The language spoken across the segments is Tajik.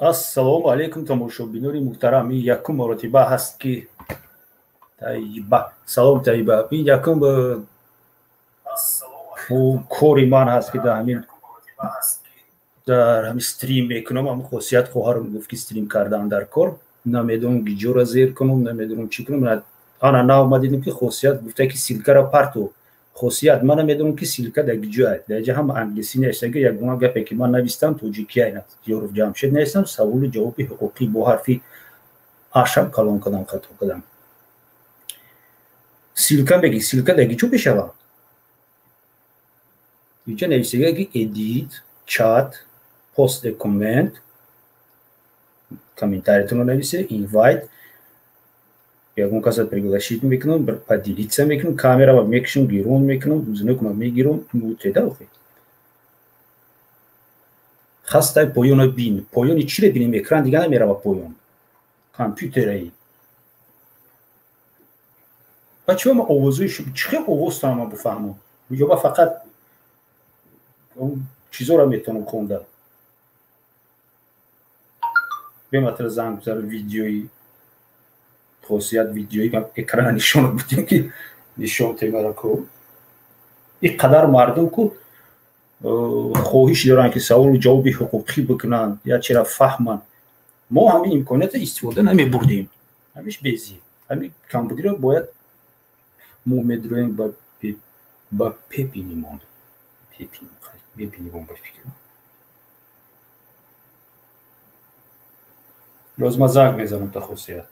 Ассалому алайкум, тамошобинони муҳтарам. Ин якум маротиба ҳаст, ки Таиба, салом Таиба. Ин якум кори ман ҳаст, ки дар ҳамин стрим мекунам. Ҳамин Хосият хоҳарам гуфт, ки стрим кардан дар кор. Намедонам, гиҷора зер кунам, намедонам, чӣ кунам. Ана нав ма дидем, ки Хосият гуфта, ки ссылка ра парту. Хосият, ман намедонам, ки ссылка дар гиҷоа. Дар ҷа ҳама англисӣ навиштага, ягона гапе, ки ман навистам, тоҷикия. Ёров Ҷамшед навистам, саволу ҷавоби ҳуқуқӣ, бо ҳарфи ашам калон кардам, хато кардам. Ссылка меги, ссылка дар гиҷо мешавад? Иҷа навистага, ки edit chat, post a comment, комментарий тонро нависе, invite, ягон каса пригласить мекунам, поделиться мекунам, камерама мекушам, гирон мекунам, звук ма мегирам, мутеда охи. Хастай, поёна бин. Поёни чире бинем? Экран дига намерава поён. Компютераи. Ба чиба ма овозои чӣ овоз тама бифаҳмам? Ё ба фақат чизоро метавонам хонда? Бематра занг гузар видеои Хосият, видеои экрана нишон будем, ки нишон темара ку. Ин қадар мардум ку хоҳиш доранд, ки саволу ҷавоби ҳуқуқӣ бикунанд, я чира фаҳманд. Мо ҳамин имконията истифода намебурдем. Ҳамиш безӣ. Ҳамин камбудиро бояд мо медроем ба пепинимон. Мебинимон ба фикр. Роз ма занг мезанам та Хосият.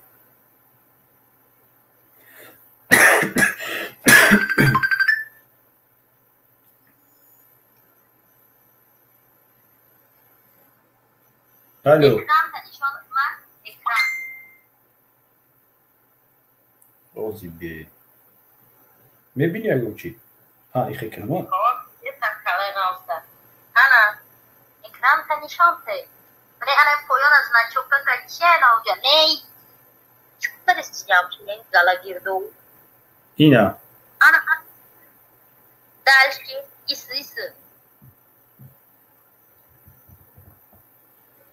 Алло. Рози бе. Мебини ягон чӣ? Ҳа, их экран. Ана, экранта нишон те. Вале ана поён аз значок ка чия навҷа? Ней. Чӣ рестиям ин галагирду? Ина. Ана дальше ис ис.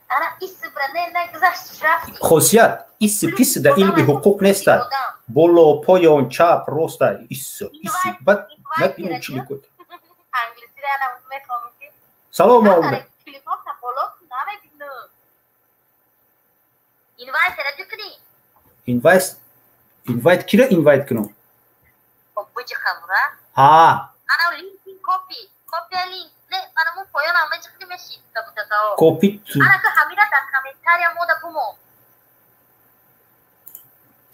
Ана ис бра не гузашт рафти. Хосият, ис пис дар илми ҳуқуқ нестад. Боло, поён, чап, роста, ис, ис. Баъд набинем чӣ мекунад. Англисиро ана мехонам ки. Салом алайкум. Телефон та боло намебинам. Invite ра ҷукни. Invite, invite кира invite кунам? Хоб биҷихамра. Ҳа. Ана link copy, copy link. Не, ана мо поён ам меҷихни меши табутакао. Copy to. Ана ки ҳамира дар комментария мода бумо.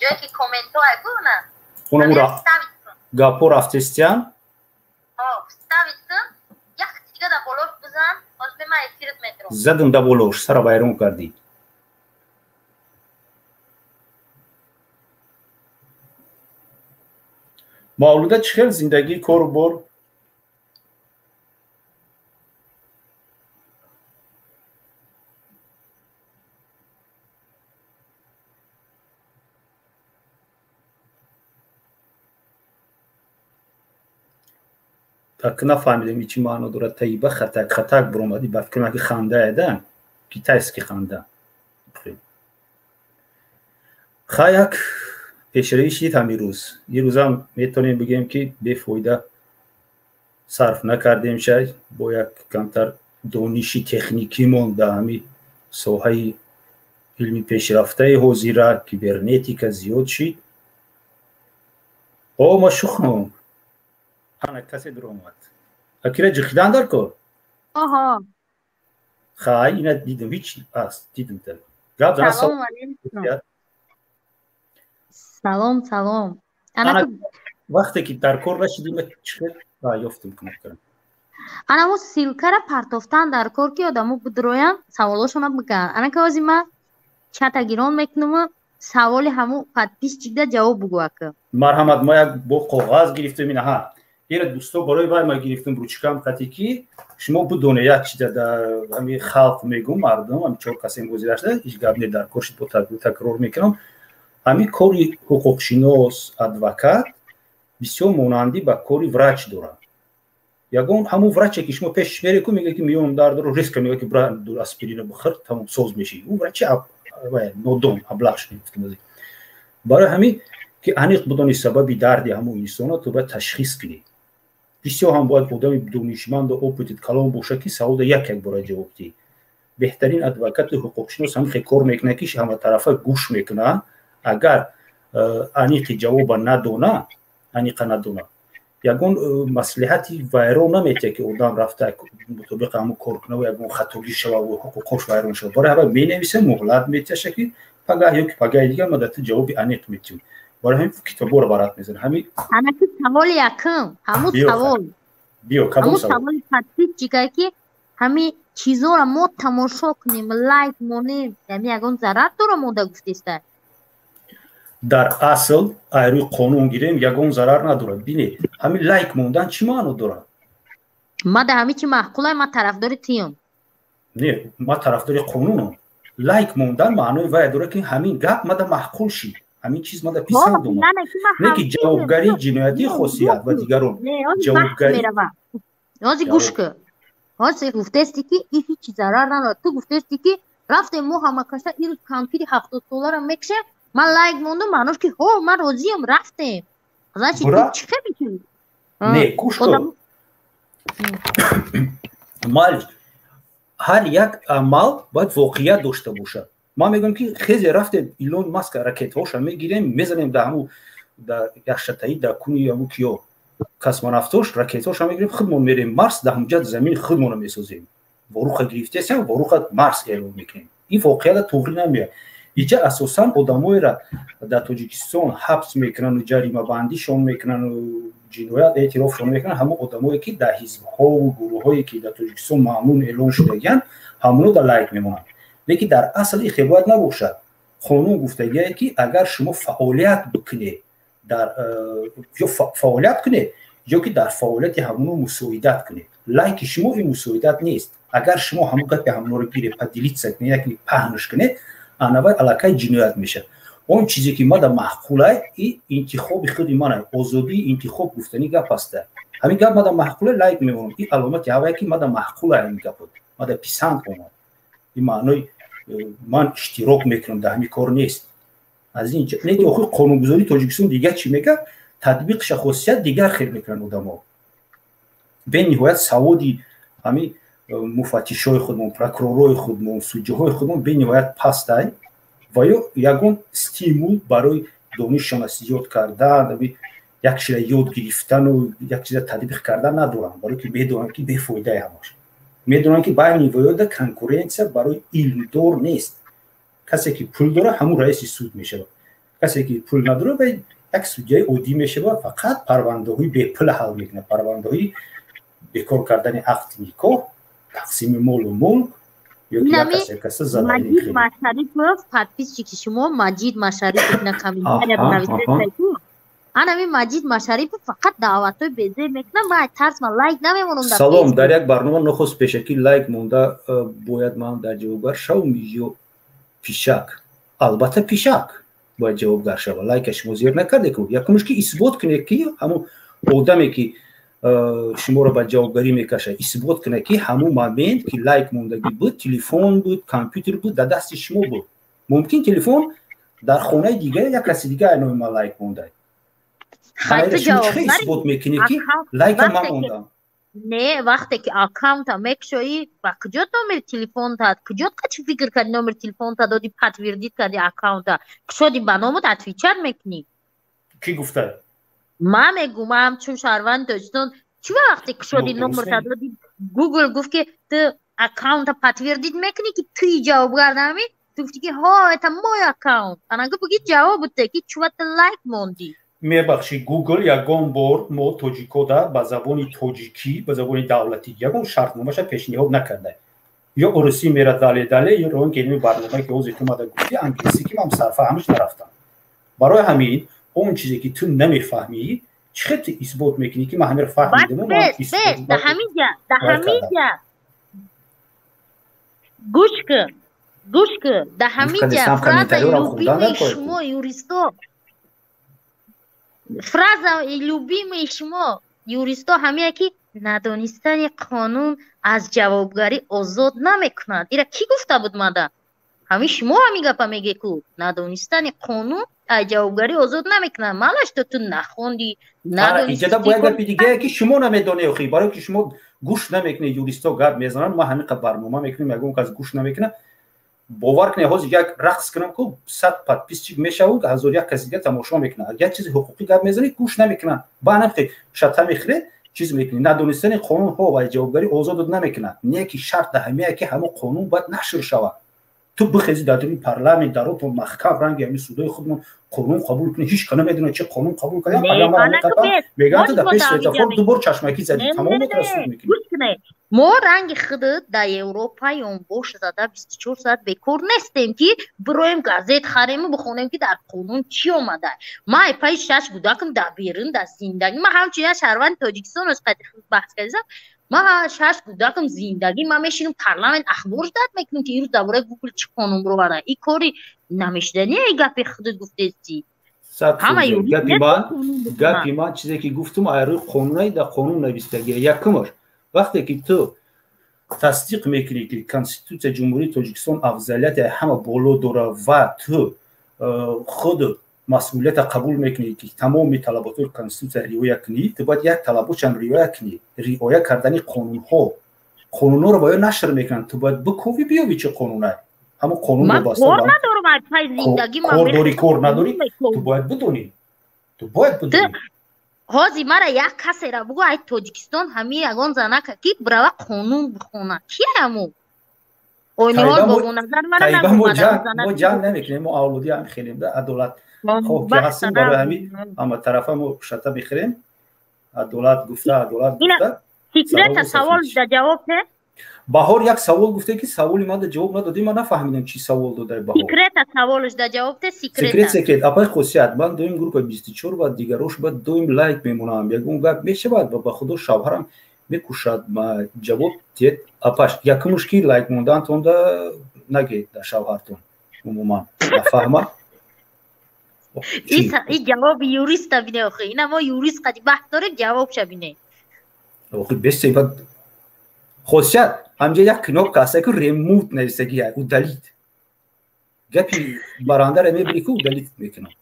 Ҷое ки комментҳо ай ку на. Унамура гапо рафтестиян? Ҳо, вставить кун. Як дига дар болош бизан, ҳозир бе ман эфират метавонам. Задам да болош, сара вайрон кардӣ. Мавлуда, чӣ хел зиндагӣ, кору бор? Так нафаҳмидем, чӣ маъно дорад. Таиба хатак хатак биромадӣ, ба фикрам, ки хандаеда, китайский ханда. Ха, як пешравӣ шидид ҳамин рӯз. Ин рӯзам метавонем бигӯем, ки бефоида сарф накардем шай, бо як камтар дониши техникимон дар ҳамин соҳаи илми пешрафтаи ҳозира, кибернетика зиёд шид. О, ма шухм. Ана касе биромад. Акира ҷихидан дар кор? Оҳо. Хай, ина дидам, ҳеч аст, дидам та. Гап зана. Салом алейкум. Салом, салом. Ана вақте ки дар кор нашидим, чӣ ёфтем кунам. Ана мо ссылка ра партофтан дар кор, ки одамо бидроянд, саволошона бигӯянд. Ана ки ҳозир ман чата гирон мекунам, саволи ҳамун подписчик да ҷавоб бугӯ ака. Марҳамат, ма як бо коғаз гирифтем ина. Ира дӯсто, барои вай ма гирифтем ручка м қати, ки шумо бидоне як чиза дар ҳами халқ мегӯм, мардум, ҳами чор касем гузирашта, ҳеҷ гап не, дар кор шид, бо такрор мекунам. Ҳамин кори ҳуқуқшинос, адвокат бисёр монандӣ ба кори врач дорад. Ягон ҳамун враче ки шумо пешш мере ку, мега ки миёнам дард дору, резко мега ки бра, аспирина бихӯр, тамом, соз мешӣ. Ӯ врачи нодон, аблаҳ шуд. Барои ҳамин ки аниқ бидони сабаби дарди ҳамун инсона, ту бояд ташхис кунӣ. Бисёр ҳам бояд одами донишманду опыти калон боша, ки саволда як як бора ҷавоб диҳӣ. Беҳтарин адвокату ҳуқуқшинос ҳамин хел кор мекунад, ки ҳаматарафа гӯш мекунад. Агар аниқи ҷавоба надона, аниқа надона, ягон маслиҳати вайрон наметиҳад, ки одам рафта мутобиқи ҳамун кор кунаву ягон хатогӣ шававу ҳуқуқош вайрон шава. Барои ҳама менависа, муҳлат метиҳаша, ки пагаҳ ё ки пагаҳи дигар ма дар ту ҷавоби аниқ метиҳем. Барои ҳамин китобҳоро варақ мезанам. Ҳамин. Анаки саволи якум, ҳамун савол. Биё, кадом савол? Саволи подписчика, ки ҳамин чизоро мо тамошо кунем, лайк монем, яъне ягон зарар дора монда гуфтеста? Дар асл, ай рӯи қонун гирем, ягон зарар надорад. Бине, ҳамин лайк мондан чӣ маъно дорад? Ма да ҳамин чи маъқулай, ма тарафдори тиём. Не, ма тарафдори қонунам. Лайк мондан маънои вая дорад, ки ҳамин гап мада маъқул шид, ҳамин чиз мада писанд омад, не ки ҷавобгарии ҷиноятии хосият ва дигарон. Ҷавобгарӣ. Ҳозир гӯш кун, ҳозир гуфтести, ки ин ҳеҷ зарар надорад. Ту гуфтести, ки рафтем, мо ҳамакаша ирӯз кампири 70 солара мекушем, ман лайк мондум, маънош ки ҳо, ман розиям, рафтем. Значит, ту чӣ хел мекунӣ? Не, гӯш кун, майли, ҳар як амал бояд воқеият дошта бошад. Ман мегӯям, ки хезе рафтем, Илон Маска ракетҳоша мегирем, мезанем да ҳаму да яхшатаи, да куни ҳаму киё космонавтош, ракетҳоша мегирем, худмон мерем Марс, да ҳамҷа замини худмонро месозем. Воруха гирифтесем, воруха Марс эълон мекунем. Ин воқеията туғрӣ намеяд. Иҷа асосан одамоеро дар Тоҷикистон ҳабс мекунану ҷаримабандишон мекунану ҷиноят эътирофшон мекунанд, ҳамон одамое ки дар ҳизбҳову гурӯҳҳое ки дар Тоҷикистон маъмун эълон шудагиянд, ҳамоно дар лайк мемонанд. Лекин дар асл ин хел бояд набошад. Қонун гуфтагие, ки агар шумо фаъолият бикунед дар ё фаъолият кунед, ё ки дар фаъолияти ҳамоно мусоидат кунед, лайки шумо ин мусоидат нест. Агар шумо ҳамон гапи ҳамоноро гире, поделиться кунед, яки паҳнш кунед, анавай аллакай ҷиноят мешавад. Он чизе ки мада маъқулай, и интихоби худи мана, озодии интихоб гуфтани гап аста. Ҳамин гап мада маъқулай, лайк мемонам. Ин аломати ҳавае, ки мада маъқулай, ҳамин гапот мада писанд омад. Ин маънои ман иштирок мекунам дар ҳамин кор нест. Аз ин не ки охир қонунгузории Тоҷикистон дигар чӣ мега, татбиқша хосият дигар хел мекунанд одамо. Бениҳоят саводи ҳамин муфаттишои худмон, прокурорҳои худмон, судяҳои худмон бениҳоят пастай ва ё ягон стимул барои донишшона зиёд кардан, як чиза ёд гирифтану як чиза татбиқ кардан надоранд, барое ки медонанд, ки бефоидае ҳамаш. Медонанд, ки байни воёда конкуренция барои илмдор нест. Касе ки пул дорад, ҳамун раиси суд мешавад, касе ки пул надорад, ва як судяи оддӣ мешавад, фақат парвандаҳои бепул ҳал мекунад, парвандаҳои бекор кардани ақди никоҳ, тақсими молу мулк. Маҷид Машарипов, подписчики шумо Маҷид Машарипов на комментария нависеста. Анами Маҷид Машарипов фақат даъватҳои безеб мекунад, ман тарс ман лайк намемонам. Салом, дар як барнома нохост пешакӣ лайк монда, бояд ман дар ҷавобгар шавам ё пишак? Албатта, пишак бояд ҷавобгар шава. Лайка шумо зер накарде ку. Якумш, ки исбот кунед, ки ҳамун одаме ки шуморо ба ҷавобгарӣ мекашад, исбот кунад, ки ҳамун момент ки лайк мондагӣ буд, телефон буд, компютер буд, дар дасти шумо буд. Мумкин, телефон дар хонаи дигар, як каси дигар айнои ман лайк монда. Исбот мекунӣ, ки лайка ман мондам? Не, вақте ки аккаунта мекушоӣ, ба куҷо номери телефонта, куҷо чӣ фикр кардӣ, номери телефонта доди, подтвердить кардӣ, аккаунта кушоди, ба номат отвечать мекунӣ. Кӣ гуфта? Ман мегӯм, ман ҳамчун шаҳрванди Тоҷикистон. Чӣ вақте кушоди, номерта доди, Гугл гуфт, ки ту аккаунта подтвердить мекунӣ, ки туи ҷавобгар нами? Ту гуфти, ки ҳо, это мой аккаунт. Анаги буги ҷавоб буте, ки чува ту лайк мондӣ? Мебахшӣ, Гугл ягон бор мо тоҷикода ба забони тоҷикӣ, ба забони давлатӣ ягон шартномаша пешниҳод накарда. Ё урусӣ мера дале дале, ё рон келими барнома, ки ҳозир ту мада гуфти, англисӣ, ки ман сарфаҳмиш нарафтам. Барои ҳамин он чизе ки ту намефаҳмӣ, чӣ хел ту исбот мекунӣ, ки ман ҳамеро фаҳмидам? Да ҳаминҷа, да ҳаминҷа гӯш кун, гӯш кун, да ҳаминҷа фраза любимый шумо юристо, фраза любимый шумо юристо ҳамия, ки Надонистани қонун аз ҷавобгарӣ озод намекунад. Ира кӣ гуфта буд мада? Ҳамин шумо ҳамин гапа меге ку. Надонистани қонун аз ҷавобгарӣ озод намекунад. Малаш то ту нахонди, надонисти. Иҷода бо як гапи дигае ки шумо намедонед, охи, барое ки шумо гӯш намекунед, юристҳо гап мезананд, ма ҳамин қадр барнома мекунем, ягон кас гӯш намекунад. Бовар кунед, ҳозир як рақс кунам ку, 100 подписчик мешаву 1001 каси дига тамошо мекунад. Як чизи ҳуқуқӣ гап мезанед, гӯш намекунанд. Ба намхе шата мехӯред, чиз мекунед. Надонистани қонунҳо ва ҷавобгарӣ озодот намекунад. Не ки шарт ҳамия ки ҳамон қонун бояд нашр шавад. Ту бихези дар дуруни парламент, даротон маҳкам, ранги ҳамин судои худмон қонун қабул кунӣ, ҳеҷ ка намедонад чи қонун қабул кардам. Мегӯянд ту дар пеши светофор ду бор чашмакӣ задӣ, тамоматро суд мекунӣ. Мо ранги худат дар Европа ёнбош зада 24 соат бекор нестем, ки бироем газет харему бихонем, ки дар қонун чӣ омада. Ма пайи шаш кӯдакам дар берун дар зиндагӣ, ма ҳамчун як шаҳрванди Тоҷикистон аз қайди худ баҳс кардам, ма шаш кӯдакам зиндагӣ, ма мешинам парламент ахбор ждать мекунам, ки ирӯз дар бораи Гугл чӣ қонун бироварда. И кори намешудание, гапи худат гуфтести. Гапи ман чизе ки гуфтум, айрӯи қонунаи дар қонун навистагия. Якумаш, вақте ки ту тасдиқ мекунӣ, ки Конститутсияи Ҷумҳурии Тоҷикистон афзалияти ҳама боло дорад, ва ту худ масъулията қабул мекунӣ, ки тамоми талаботҳои конститутсия риоя кунӣ, ту бояд як талаботшам риоя кунӣ: риоя кардани қонунҳо. Қонунҳоро бояд нашр мекунанд, ту бояд биковӣ, биёбӣ чӣ қонунай ҳамон қонун. Кор дорӣ, кор надорӣ, ту бояд бидонӣ, ту бояд бидонӣ. Ҳозир мара як касера бугӯ, ай Тоҷикистон ҳами ягон занака ки брава қонун бихона, ки ҳаму ойниҳол Бобоназар мара. Мо ҷанг намекунем, мо авлоди ҳам хелем да адолат хоҳ ки ҳастем. Барои ҳамин ҳама тарафа мо шата мехӯрем. Адолат гуфта, адолат гуфта. Секрета савол да ҷавоб не. Баҳор як савол гуфте, ки саволи ман да ҷавоб надодӣ. Ман нафаҳмидам, чӣ савол додай, Баҳор. Секрета саволш да ҷавоб те, секрета. Секрет, секрет. Апай Хосият, ман доим группа 24 ва дигарош ба доим лайк мемонам, ягон гап мешавад ва ба худо шавҳарам мекушад ма, ҷавоб тиед, апаш. Якумуш, ки лайк мондаантонда нагед да шавҳартон, умуман нафаҳма. И ҷавоби юриста бине, охи, ина мо юрист қади баҳс дорем, ҷавобша бине. Охи, бесебад. Хосият, ҳамҷа як кнопка ҳаста, ки ремув нависагӣ, удалить. Гапи барандаре мебини, ки удалить мекунам.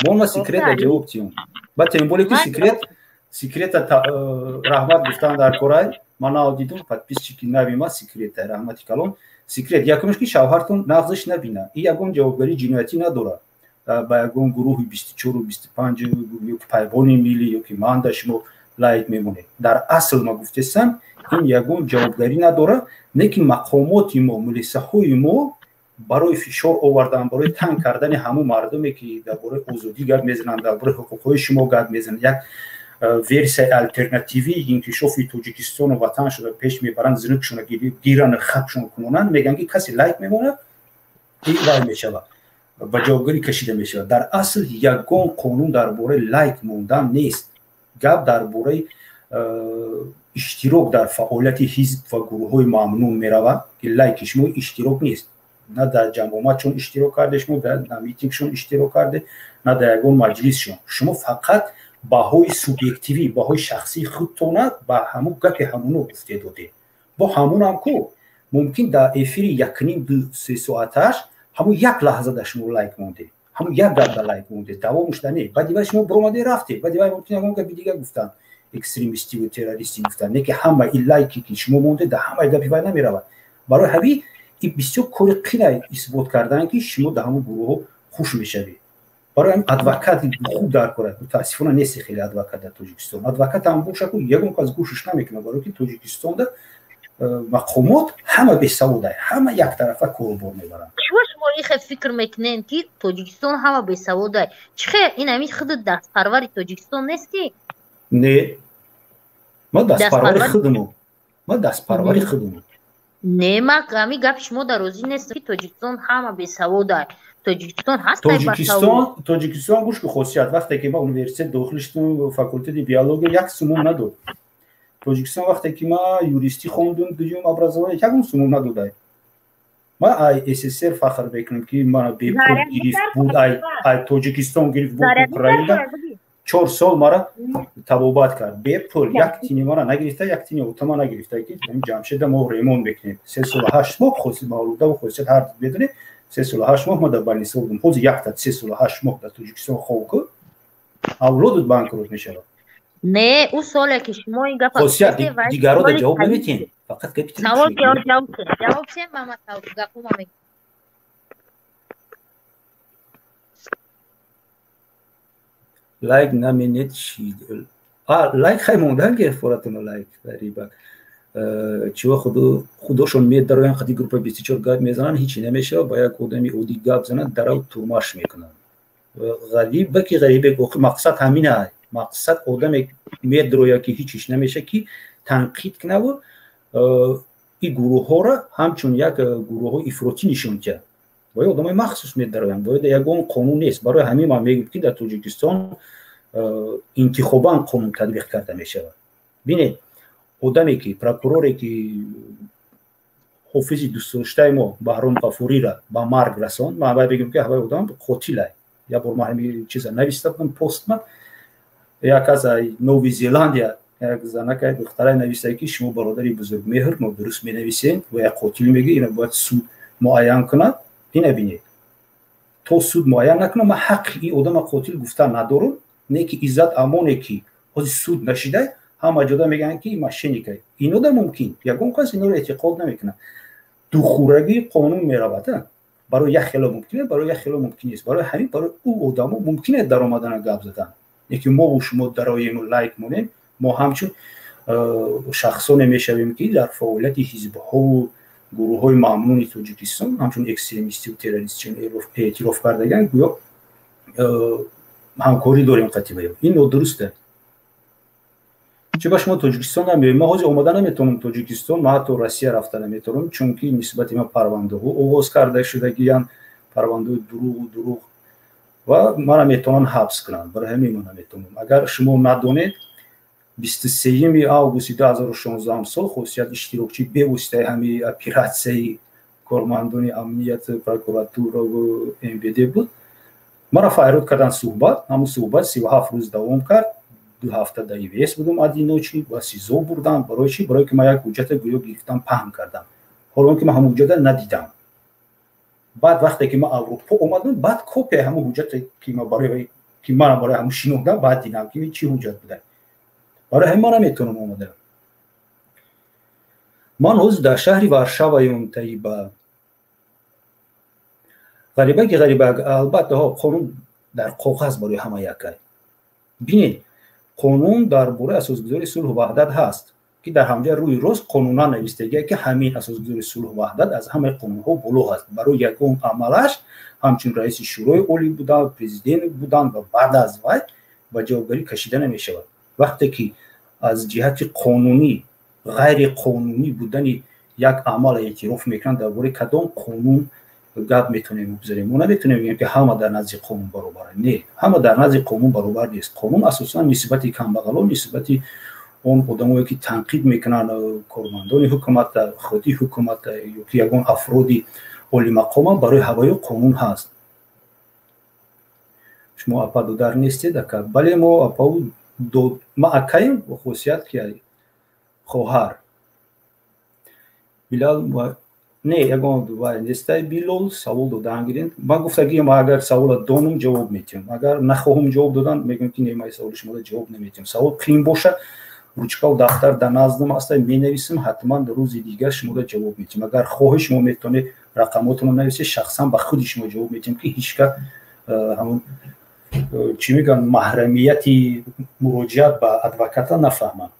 Мо секрета ҷавоб тиём ба, тем более ки секрет, секрета раҳмат гуфтан дар корай. Ман нав дидум, подписчики нави ма секрета, раҳмати калон. Секрет якумш, ки шавҳартон нағзиш набина, и ягон ҷавобгарии ҷиноятӣ надорад. Ба ягон гурӯҳи 24-у 25 ёки Пайвони миллӣ, ёки ман да шумо лайк мемонед, дар асл ма гуфтесам, ин ягон ҷавобгарӣ надорад. Не ки мақомоти мо, милисаҳои мо барои фишор овардан, барои танг кардани ҳамун мардуме, ки дар бораи озодӣ гап мезананд, дар бораи ҳуқуқҳои шумо гап мезананд, як версияи алтернативии инкишофи Тоҷикистону ватан шуда пеш мебаранд, зинукшона гиранд, хапшон кунонанд, мегӯянд, ки касе лайк мемонад, вай мешавад, ба ҷавобгарӣ кашида мешавад. Дар асл ягон қонун дар бораи лайк мондан нест. Гап дар бораи иштирок дар фаъолияти ҳизб ва гурӯҳҳои мамнӯъ меравад, ки лайки шумо иштирок нест. На дар ҷамъомадшон иштирок карде шумо, на митингшон иштирок карде, на дар ягон маҷлисшон. Шумо фақат баҳои субъективӣ, баҳои шахсии худтона ба ҳамун гапи ҳамуно гуфте додед. Бо ҳамунам ку мумкин дар эфири якним ду се соаташ ҳамун як лаҳза дар шумо лайк монде, ҳамун як гап дар лайк монде, давомушда не. Баъди вай шумо биромаде, рафте, баъди вай мумкин ягон гапи дига гуфтанд, экстремистиву террористӣ гуфтанд. Не ки ҳама ин лайки ки шумо монде, дар ҳамаи гапи вай намеравад. Барои ҳави и бисёр кори қинай исбот кардан, ки шумо дар ҳамун гурӯҳҳо хуш мешавед. Барои ҳамин адвокати хуб дар корад. Мутаассифона, нести хеле адвокат дар Тоҷикистон. Адвокат ҳам боша ку, ягон кас гӯшаш намекунад, барои ки Тоҷикистонда мақомот ҳама бесаводай, ҳама яктарафа корбор мебаранд. Чиво шумо ихе фикр мекунед, ки Тоҷикистон ҳама бесаводай? Чихе ин ҳамин худи дастпарвари Тоҷикистон нестӣ? Не, ма дастпарвари худму, ма дастпарвари худму. Не, ма ҳами гапи шумо дар розӣ нестам, ки Тоҷикистон ҳама бесаводай. Тоҷикистон ҳаст. Тоҷикистон, Тоҷикистон, гӯш ки, Хосият, вақте ки ма университет дохил шудам, факултети биология, як сумум надод Тоҷикистон. Вақте ки ма юристӣ хондум, дуюм образование, ягон сумум надодай. Ма ай СССР фахр мекунам, ки мана бепул гирифт буд, ай Тоҷикистон гирифт буд Украина. 4 сол мара табобат кард бепул, як тини мара нагирифта, як тини отама нагирифта, ки Ҷамшеда мо ремонт мекунем. 3 сола 8 моҳ хоси мавлуда ва хосият ҳар медонед, 3 сола 8 моҳ ма дар больница будам. Ҳозир якта 3 сола 8 моҳ дар Тоҷикистон хоб ку, авлодут банкрот мешавад. Не, ӯ соле ки шумо ин гапа хосият дигаро да ҷавоб наметиҳем, фақат гапи савол ҷавоб ҷавоб сем, мама гапума мегӯям. Лайк наменед чи? Лайк хай мондан гирифт форатуна лайк ғарибак. Чива худошон медароян, қади группа 24 гап мезананд, ҳичи намешавад, ба як одами оддӣ гап занад, дарав турмаш мекунанд. Ғарибаки ғарибек, охи мақсад ҳамина, мақсад одаме медроя ки ҳичиш намеша, ки танқид кунаву ин гурӯҳҳоро ҳамчун як гурӯҳҳои ифротӣ нишон диҳад. Бояд одамои махсус медароянд, бояд ягон қонун нест. Барои ҳамин ман мегӯям, ки дар Тоҷикистон интихобан қонун татбиқ карда мешавад. Бинед, одаме ки прокуроре ки ҳофизи дӯстдоштаи мо Баҳром Ғафурира ба марг расонд, ман бояд бигӯям, ки ҳаваи одам қотилай. Як бор ман ҳамин чиза нависта будам постма, як аз Нови Зеландия як занакай духтарай нависта, ки шумо бародари бузургмеҳр нодуруст менависед ва як қотил мегӯ, ина бояд суд муайян кунад. Ина бинед, то суд муайян накунад, ман ҳаққи ин одама қотил гуфтан надорам, не ки иззат амоне ки ҳозир суд нашида, ҳама ҷода мегӯянд, ки мошенника. Ино да мумкин, ягон кас иноро эътиқод намекунад. Духурагии қонун меравад, барои як хело мумкин, барои як хело мумкин нест. Барои ҳамин барои ӯ одамо мумкин аст даромадана гап задан, не ки мову шумо дароему лайк монем, мо ҳамчун шахсоне мешавем, ки дар фаъолияти ҳизбҳову гурӯҳҳои мамнуни Тоҷикистон ҳамчун экстремистиву террористчи эътироф кардаган, гӯё ҳамкорӣ дорем қатибаё. Ин нодуруст. Чи ба шумо Тоҷикистон намеоед? Ман ҳозир омада наметавонам Тоҷикистон, ман ҳатто Россия рафта наметавонам, чунки нисбати ман парвандаҳо оғоз карда шудагиянд, парвандаҳои дурӯғу дурӯғ, ва мана метавонанд ҳабс кунанд. Барои ҳамин ман наметавонам. Агар шумо надонед, 23 августи 2016 сол хосият иштирокчии бевоситаи ҳамин оператсияи кормандони амният, прокуратура ва МВД буд. Мара файрод кардан суҳбат, ҳамун суҳбат 37 рӯз давом кард. 2 ҳафта дар ИВС будум одиночный ва СИЗО бурдам. Барои чи? Барои ки ман як ҳуҷҷата гӯё гирифтам, паҳн кардам, ҳоло он ки ман ҳамун ҳуҷҷата надидам. Баъд вақте ки ман Аврупо омадам, баъд копияи ҳамун ҳуҷҷате ки ман барои ки мана барои ҳамун шинохтам, баъд дидам, ки чӣ ҳуҷҷат буда. Барои ҳамин ман наметавонам омада. Ман ҳозир дар шаҳри Варшаваем. Таиба ғарибаки ғариба, албатта ҳо, қонун дар коғаз барои ҳама якай. Бинед, қонун дар бораи асосгузори сулҳу ваҳдат ҳаст, ки дар ҳамҷа рӯи рост қонунан навистагия, ки ҳамин асосгузори сулҳу ваҳдат аз ҳамаи қонунҳо боло ҳаст. Барои ягон амалаш ҳамчун раиси шӯрои олӣ будан, президент будан ва баъд аз вай ба ҷавобгарӣ кашида намешавад. Вақте ки аз ҷиҳати қонунӣ ғайриқонунӣ будани як амал эътироф мекунанд, дар бораи кадом қонун гап метавонем бигзарем? Мо наметавонем бигӯем, ки ҳама дар назди қонун баробаранд. Не, ҳама дар назди қонун баробар нест. Қонун асосан нисбати камбағалон, нисбати он одамое ки танқид мекунанд кормандони ҳукумата, худи ҳукумата ё ки ягон афроди олимақома, барои ҳаваё қонун ҳаст. Шумо апа додар нестед, ака? Бале, мо апау ма акаем, хосият ки хоҳар. Билал не, ягон вай нестай. Билол савол додан гирен. Ман гуфтагиам, агар савола донум, ҷавоб метиҳам, агар нахоҳум ҷавоб додан, мегӯям, ки не, ман саволи шуморо ҷавоб наметиҳам. Савол қиин боша, ручкаву дафтар дар наздам аста, менависам, ҳатман дар рӯзи дигар шуморо ҷавоб метиҳам. Агар хоҳӣ, шумо метавонед рақамотонро нависед, шахсан ба худи шумо ҷавоб метиҳам, ки ҳеҷ кас ҳамун чӣ мегӯянд, маҳрамияти муроҷиат ба адвоката нафаҳманд.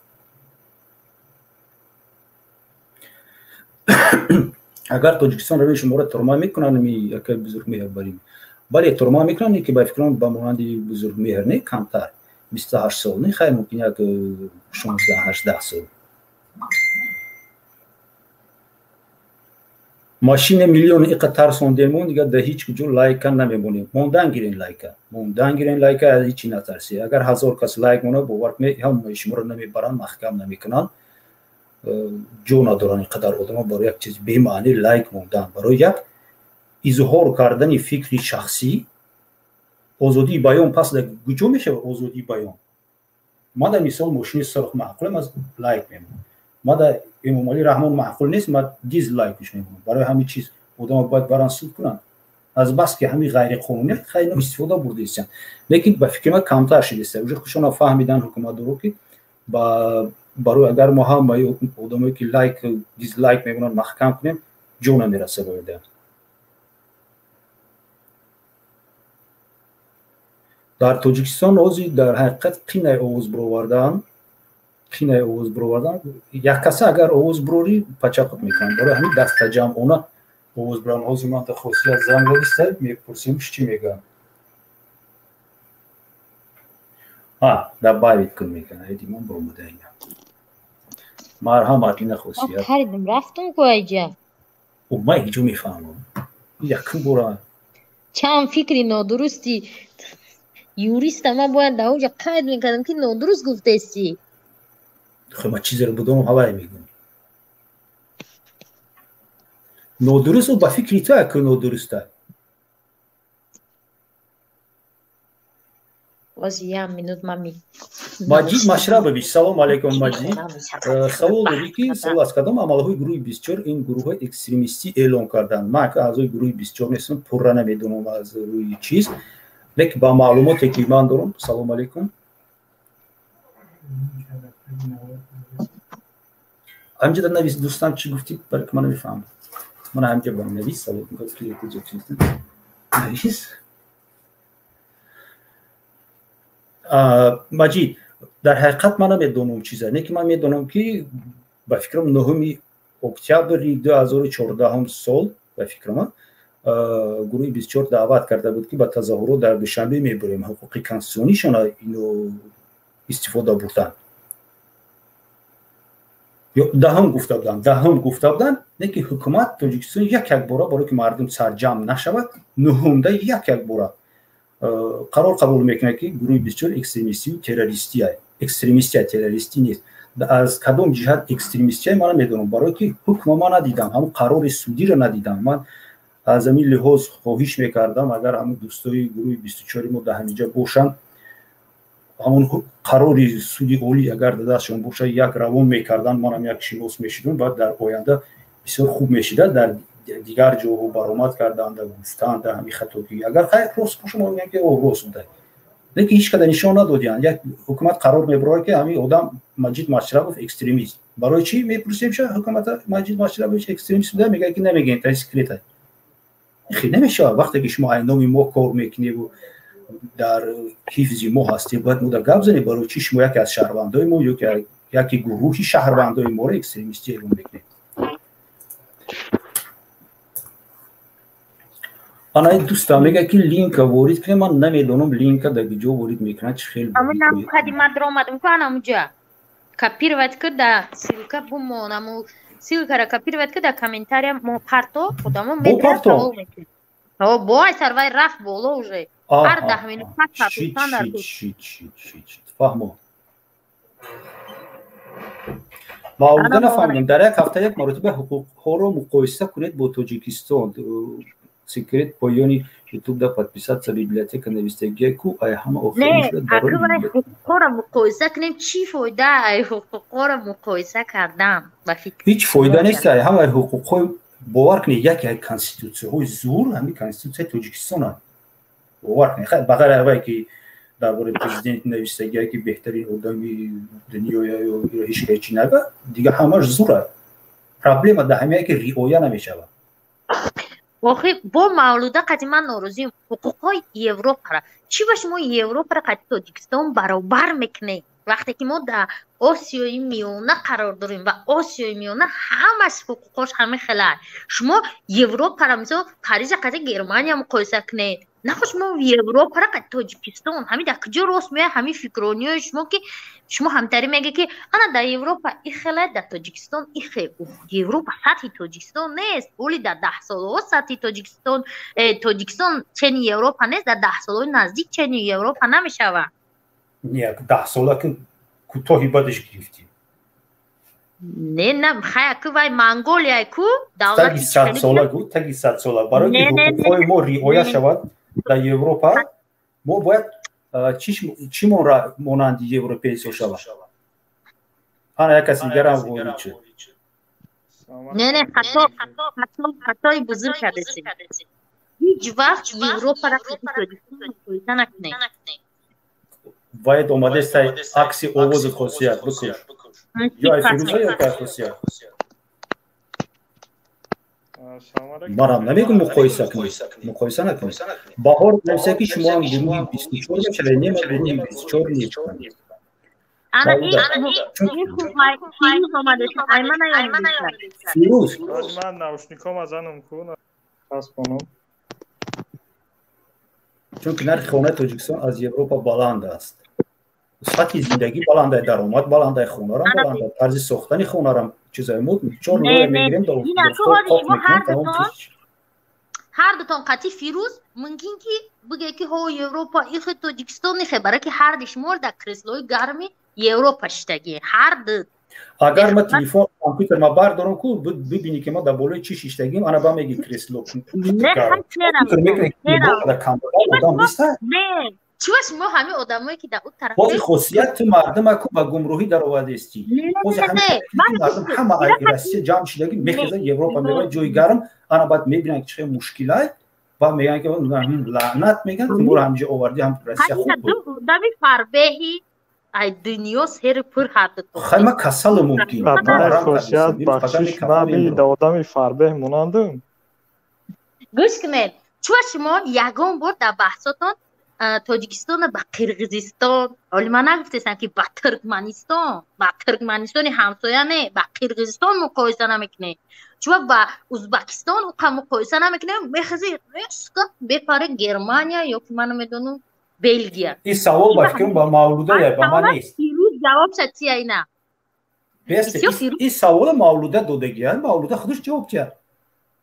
Агар Тоҷикистон равӣ, шуморо турма мекунанд, ми якай бузургмеҳр барим? Бале, турма мекунанд, ки ба фикрам ба монанди бузургмеҳр не, камтар, 28 сол не, хай, мумкин як 16-18 сол. Машина миллион иқа тарсондемон, дигар дар ҳеҷ куҷо лайка намемонем. Мондан гирен лайка, мондан гирен лайка, аз ҳечи натарсед. Агар 1000 кас лайк монад, бовар кунед, ҳамаи шуморо намебаранд, маҳкам намекунанд. Ҷо надоранд ин қадар одамо барои як чиз бемаъни лайк мондан, барои як изҳор кардани фикри шахсӣ. Озодии баён пас дар куҷо мешавад озодии баён? Ма дар мисол мошини сурх маъқулам, аз лайк мемонам. Ма дар Эмомалӣ Раҳмон маъқул нест, ма дизлайкш мемонам. Барои ҳамин чиз одама бояд баран суд кунанд. Аз бас ки ҳамин ғайриқонуният хайно истифода бурдаистанд. Лекин ба фикри ман камтар шудааст. Уже худшона фаҳмидан ҳукуматдоро, ки барои агар мо ҳамаи одамое ки лайк дизлайк мемонанд маҳкам кунем, ҷо намераса бояда. Дар Тоҷикистон ҳозир дар ҳақиқат қинай овоз бировардан, қинай овоз бировардан, як каса агар овоз бирорӣ пачақут мекунанд. Барои ҳамин дастаҷамъона овоз бироранд. Ҳозир ман дар хосият занг задиста, мепурсем, чӣ мегӯянд. Добавить кун мекунад. Айди ман баромада ина. Марҳамат, ина хосият. Харидам, рафтум ку айҷа. Ман ҳеҷо мефаҳмам. Якум бора. Чанд фикри нодурусти юриста ман бояд дар онҷа қайд мекардам, ки нодуруст гуфтаисти. Хо ман чизеро будам, ҳавай мегӯм. Нодуруст ба фикри ту ку нодуруста. Боз як минут ман ми Маҷид Машрабович, салом алейкум, Маҷид. Савол дорӣ, ки савол аз кадом амалҳои гурӯҳи 24 ин гурӯҳҳои экстремистӣ эълон карданд? Ман аъзои гурӯҳи 24 нестам, пурра намедонам аз рӯи чиз, лекин ба маълумоте ки ман дорам. Салом алейкум. Ҳамҷа навис, дӯстам, чӣ гуфтӣ, балки ман намефаҳмам. Ман ҳамҷа ба навис, салом навис. Маҷид, дар ҳақиқат ман намедонам чиза, не ки ман медонам, ки ба фикрам 9 октябри 2014 сол, ба фикрам, гурӯҳи 24 даъват карда буд, ки ба тазоҳурот дар Душанбе мебурем. Ҳуқуқи конститутсионишона ино истифода бурданд. Даҳум гуфта буданд, даҳум гуфта буданд, не ки ҳукумат Тоҷикистон як як бора, барое ки мардум сарҷамъ нашавад, нуҳумда як як бора қарор қабул мекунад, ки гурӯҳи 24 экстремистию террористия. Экстремистия, террористӣ нест. Аз кадом ҷиҳат экстремистия, ман намедонам, барое ки ҳукма ман надидам, ҳамун қарори судиро надидам. Ман аз ҳамин лиҳоз хоҳиш мекардам, агар ҳамун дӯстои гурӯҳи 24 мо дар ҳаминҷа бошанд, ҳамун қарори суди олӣ агар дар дастшон бошад, як равон мекарданд, манам як шинос мешидам, баъд дар оянда бисёр хуб мешида. Дар дигар ҷоҳо баромад карданда, гуфтанда ҳамин хатогӣ агар хайр рост боша, мо мегӯем, ки рост буда, лекин ҳеҷ када нишон надодиянд. Як ҳукумат қарор мебарорад, ки ҳамин одам Маҷид Машрабов экстремист. Барои чӣ мепурсем ша ҳукумата, Маҷид Машрабович экстремист буда? Мегӯяд, ки намегӯем, та секрета. Хел намешавад. Вақте ки шумо айноми мо кор мекуневу дар ҳифзи мо ҳастед, бояд мо дар гап занем, барои чӣ шумо яке аз шаҳрвандои мо ё яке гурӯҳи шаҳрвандои моро экстремистӣ эълон мекунед. Ана дӯстам мегӯяд, ки линка ворид кунем. Ман намедонам линка дар куҷо ворид мекунад, чӣ хел. Кади ман даромадам ку, анамуҷа копировать ку, да ссылка бумон, аму ссылкара копировать ку, да комментария мо парто, одамо мепарто. О, бой сарвай рафт боло уже. Ҳар 10 минут пас партофтан дар Фаҳмо. Мавлуда, нафаҳмидам, дар як ҳафта як маротиба ҳуқуқҳоро муқоиса кунед бо Тоҷикистон. Секрет поёни ютуб да подписаться библиотека навистагия ку ай ҳама охирин шуда. Ҳуқуқҳоро муқоиса кунем, чӣ фоида ай ҳуқуқҳоро муқоиса кардан ба фикр? Ҳеҷ фоида нест ай ҳамаи ҳуқуқҳои. Бовар кунед, яке ай конститутсияҳои зур ҳамин конститутсияи Тоҷикистон аст. Бовар кунед, ба ғайр аз вай ки дар бораи президент навистагия, ки беҳтарин одами дунёя ё ҳеҷ ка чӣ нага, дигар ҳамаш зур аст. Проблема дар ҳамяе, ки риоя намешавад. Охи бо Мавлуда қати ман норозием. Ҳуқуқҳои Европара чӣ ба шумо Европара қати Тоҷикистон баробар мекунед, вақте ки мо дар Осиёи Миёна қарор дорем ва Осиёи Миёна ҳамаш ҳуқуқҳош ҳамин хела. Шумо Европара, мисол, Парижа қати Германия муқоиса кунед, нахо шумо Европара қати Тоҷикистон, ҳамин дар куҷо рост меояд ҳамин фикрониҳои шумо, ки шумо ҳамтарӣ мегӯед, ки ана дар Европа и хела, дар Тоҷикистон и хел? Европа сатҳи Тоҷикистон нест. Оли дар 10 солаҳо сатҳи Тоҷикистон, Тоҷикистон чени Европа нест, дар 10 солаҳои наздик чени Европа намешавад. Не, 10 сола ки кӯтоҳи бадаш гирифтӣ. Не, на, хая ку вай Монголия ку. Давлати 100 сола гу, таги 100 сола, барои ки ҳуқуқҳои мо риоя шавад дар Европа. Мо бояд чӣ монанди европейсо шавад? Ана як каси дигарам ворид шуд. Не, хатои бузург кардесем. Ҳеҷ вақт Европара Тоҷикистон муқоиса накунед. Бояд омадестай акси овози Хосият бикуш. Ё ай Фирӯза, ё ай Хосият. Марам намегум муқоиса кунед, муқоиса накунед. Баҳор нависа, ки шумо ҳам гурӯҳи 24 мешавед. Не, ман гурӯҳи 24 нестам. Ана ин Фирӯз омадест, айман наёмадест. Фирӯз. Ман наушникома занам ку хаспонам. Чунки нархи хонаи Тоҷикистон аз Европа баланд аст, сатҳи зиндагӣ баланда, даромад баланда, хонарам баланда, тарзи сохтани хонарам чизои мо чор лоя мегирем. Ҳар дутон қатъи Фирӯз мумкин ки бигӯе, ки ҳо, Европа ихе, Тоҷикистон ихе, барои ки ҳарди шумо дар креслои гарми Европа шиштагӣ ҳар ду. Агар ма телефон, компютер ма бардорам ку, бибинӣ, ки ма дар болои чӣ шиштагим, ана ба меги кресло одам неста. Чува шумо ҳамин одамое, ки дар ӯ тараф Бози хосият ту мардума ку ба гумроҳӣ даровардестӣ. Бози мардум ҳама Россия ҷамъ шидаги, мехезад, Европа меравад, ҷои гарм. Ана баъд мебинанд, ки чӣ мушкилай, баъд мегӯянд, ки лаънат мегӯянд, ки моро ҳамҷо оварди, ҳам Россия хуб буд. Одами фарбеҳи ай дунё сери пур ҳардутон. Хай, ма касалу мумкин. Хосият, бахшиш, ман да одами фарбеҳ монандум? Гӯш кунед, чува шумо ягон бор дар баҳсотон Тоҷикистона ба Қирғизистон, оли ман нагуфтестам, ки ба Туркманистон, ба Туркманистони ҳамсоя не, ба Қирғизистон муқоиса намекунед? Чува ба Узбакистон уқа муқоиса намекунед? Мехези резко бепаре Германия ё ки ман намедонам, Белгия. Ин савол, ба фикрам, ба Мавлуда, ба ман нест. Фирӯз ҷавобша чия ина? Ин савола Мавлуда додагия, Мавлуда худаш ҷавоб диҳад.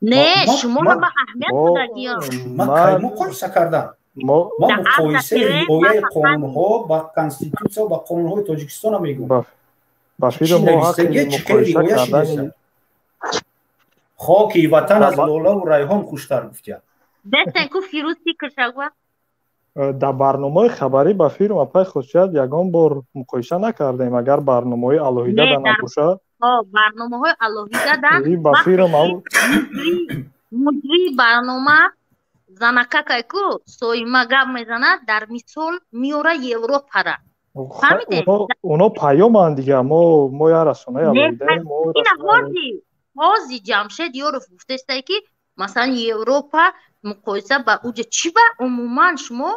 Не, шумо ба аҳамият додагиё. Ман кай муқоиса кардам? Ма муқоисаи риояи қонунҳо ба конститутсия, ба қонунҳои Тоҷикистона мегӯм. Ба фикр, мо ҳаққи муқоиса кардани Хоки ватан аз лолаву райҳон хуштар, гуфтия. Дестен ку, Фирӯз фикр шагва. Дар барномаҳои хабарӣ, ба фирм, апай Хусусият, ягон бор муқоиса накардем. Агар барномаҳои алоҳида да набошад. Барномаҳои алоҳида да. Ба фирм муҷрии барнома занакакай ку соима гап мезанад, дар мисол меора Европара. Оно паёманд дига, мо я расонаи алоҳидаем. Ҳози Ҷамшед Ёров гуфтестай, ки масалан Европа муқоиса ба уҷа чӣ ба умуман шумо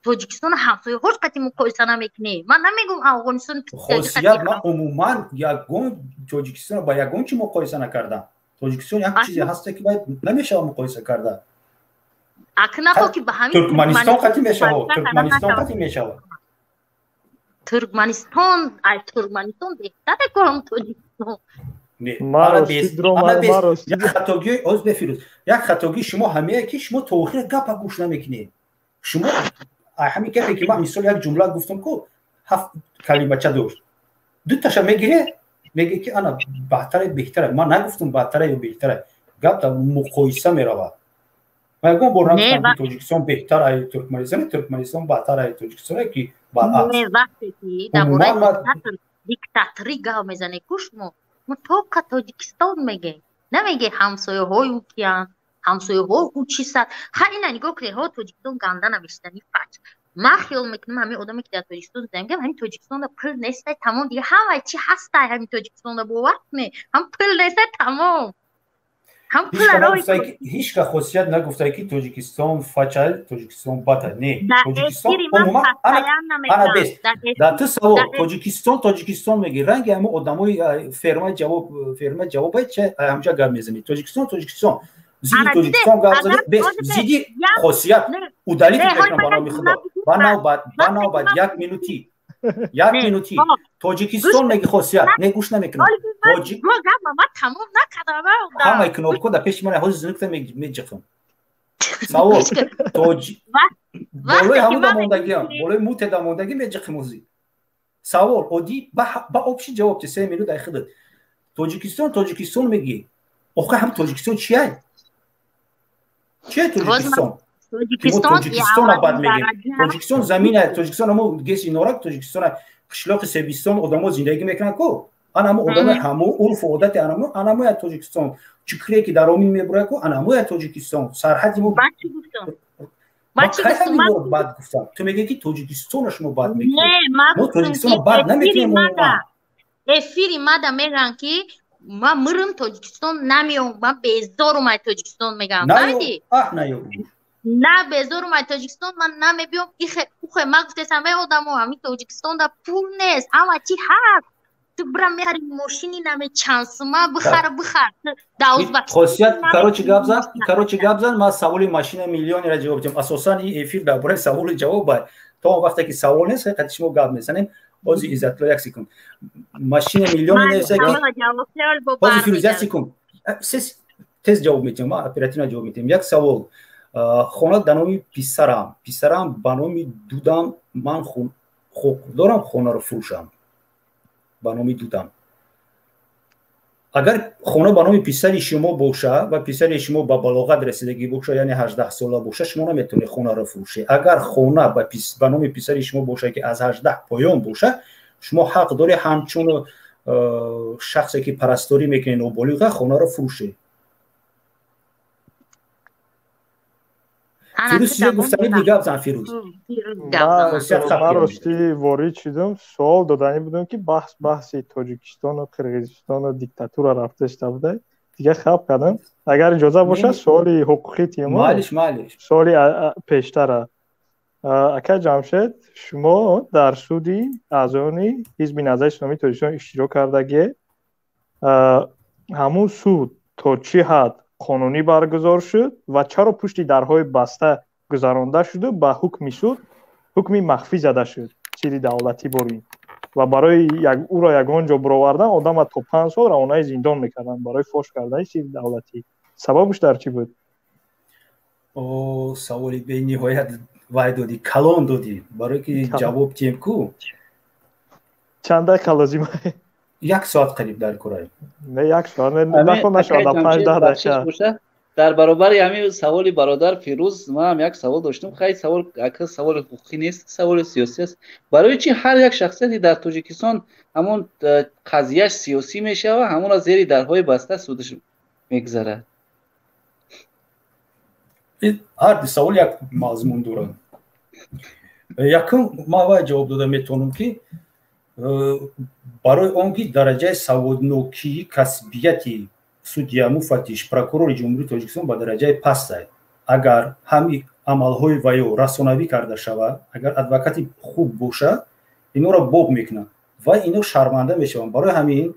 Тоҷикистон ҳамсояҳош қати муқоиса намекунед? Ман намегум Афғонистон. Хосият, ман умуман ягон Тоҷикистон ба ягон чи муқоиса накардам. Тоҷикистон як чизе ҳаста, ки бояд намешава муқоиса карда. Акнахо ки ба ҳамин Туркманистон қати мешава, Туркманистон қати мешава. Туркманистон, ай Туркманистон беҳтаре кунам Тоҷикистон. Як хатогӣ оз бефирӯз, як хатогии шумо ҳамее, ки шумо то охира гапа гӯш намекунед. Шумо ҳамин гапе, ки ман мисол як ҷумла гуфтам ку, ҳафт калимача дошт, дуташа мегире, меге, ки ана баҳтаре, беҳтаре. Ман нагуфтам баҳтаре ё беҳтаре, гап дар муқоиса меравад. Ман ягон бор нагуфтам, ки Тоҷикистон беҳтар ай Туркманистон, Туркманистон баҳтар ай Тоҷикистон, ки баръакс. Вақте ки дар бораи диктаторӣ гап мезанед ку, шумо мутобиқа Тоҷикистон мегем, намеге ҳамсояҳои ӯ киянд, ҳамсояҳо ӯ чӣ сад. Ха, ина нигоҳ кунед, ҳо, Тоҷикистон ганда навиштани фач. Ман хиёл мекунам, ҳамин одаме, ки дар Тоҷикистон зиндагӣ, ҳамин Тоҷикистонда пул нестай, тамом. Дига ҳамаи чи ҳастай ҳамин Тоҷикистонда, бовар кунед, ҳам пул нестай, тамом. Ҳам ҳеч ка, Хосият, нагуфтае, ки Тоҷикистон фача, Тоҷикистон бата. Не, Тоҷикистон умуман ана бест. Дар ту савол Тоҷикистон, Тоҷикистон меги, ранги ҳамо одамои фермаи ҷавоб, фермаи ҷавобай че ҳамҷа гап мезанӣ. Тоҷикистон, Тоҷикистон, зидди Тоҷикистон гап зада, бест, зидди Хосият удалить мекунам, ба номи Худо, ба навбат, ба навбат, як минути, як минути. Тоҷикистон меги, Хосият, не, гӯш намекунам. Ҳамаи кнопко дар пеши ман, ҳозир зинукта меҷиқам. Савол болои ҳамун дамондагиам, болои муте дамондагӣ меҷиқим ҳозир. Савол оддӣ, ба общий ҷавоб ти, 3 минут ай худат. Тоҷикистон, Тоҷикистон мегӣ, охи ҳам Тоҷикистон чиай, чиай Тоҷикистон? Тоҷикистона бад мегем. Тоҷикистон замина, Тоҷикистон ҳамо геси норак, Тоҷикистон қишлоқи Себистон одамо зиндагӣ мекунанд ку. Анамо одаме ҳамо урфу одати анамо, анамоя Тоҷикистон. Чикре ки дар омин мебурад ку, анамоя Тоҷикистон. Сарҳади мо. Бад чӣ гуфтам? Бад чӣ гуфтам? Бад гуфтам. Ту мегӯӣ ки Тоҷикистона шумо бад мекунед. Мо Тоҷикистона бад намекунем. Эфири мада мегӯянд ки ман мирам Тоҷикистон намеом, ман безорум ай Тоҷикистон мегӯям. Фаҳмидӣ? Аҳ, наё. На, безорум ай Тоҷикистон, ман намебиём. Ихе ухе ман гуфтесам, эй одамо, ҳамин Тоҷикистонда пул нест, ҳама чи ҳаст. Ту бира мехари мошини наме чанд сума, бихар, бихар. Да Узбекистон. Хосият, короче гап зан, ман саволи машина миллионера ҷавоб дидам. Асосан ин эфир дар бораи саволи ҷавоб бай. То он вақте ки савол нест, ҳақиқати шумо гап мезанем. Ҳозир Иззатулло як секунд. Машина миллиони нест ки ҳозир Фирӯз як секунд. Тез ҷавоб медиҳам, ман оперативно ҷавоб медиҳам. Як савол. Хона дар номи писарам, писарам ба номи дудам, ман ҳуқуқ дорам хонаро фурӯшам ба номи дудам. Агар хона ба номи писари шумо боша ва писари шумо ба балоғат расидагӣ боша, яъне 18 сола боша, шумо наметавонед хонаро фурӯшед. Агар хона ба номи писари шумо боша ки аз 18 поён боша, шумо ҳақ доред ҳамчун шахсе ки парасторӣ мекунед ноболиға хонаро фурӯшед. Фирӯз чизе гуфтанӣ буди, гап зан Фирӯз. Ман рости ворид шудам, суол доданӣ будам ки баҳс баҳси Тоҷикистону Қирғизистону диктатура рафта шуда буда. Дига хаб кардам. Агар иҷоза бошад, суоли ҳуқуқӣ тима. Малиш, малиш. Суоли пештара. Ака Ҷамшед, шумо дар суди аъзоёни Ҳизби Наҳзати Исломии Тоҷикистон иштирок кардагиед. Ҳамун суд то чӣ ҳад қонунӣ баргузор шуд ва чаро пушти дарҳои баста гузаронда шуду ба ҳукми суд ҳукми махфӣ зада шуд, сири давлатӣ борин ва барои ӯро ягон ҷо баровардан одама то 5 сол равонаи зиндон мекарданд барои фош кардани сири давлатӣ. Сабабаш дар чӣ буд? О, саволи бениҳоят вай додӣ, калон додӣ, барое ки ҷавоб диҳем ку. Чанд дақиқа лозим? Як соат қариб дар курай. Не, як соат, нахон нашавад, 5-10 дақиқа. Дар баробари ҳамин саволи бародар Фирӯз ман ҳам як савол доштам. Хай, савол ака саволи ҳуқуқӣ нест, саволи сиёсӣ аст. Барои чӣ ҳар як шахсияте дар Тоҷикистон ҳамон қазияш сиёсӣ мешавад, ҳамонро зери дарҳои баста судаш мегузарад? Ҳар ду савол як мазмун дорад. Якум, ман вай ҷавоб дода метавонам ки барои он ки дараҷаи саводнокии касбияти судья, муфаттиш, прокурори Ҷумҳурии Тоҷикистон ба дараҷаи паст аст. Агар ҳами амалҳои ваё расонавӣ карда шавад, агар адвокати хуб боша, инора боб мекунад ва ино шарманда мешаванд. Барои ҳамин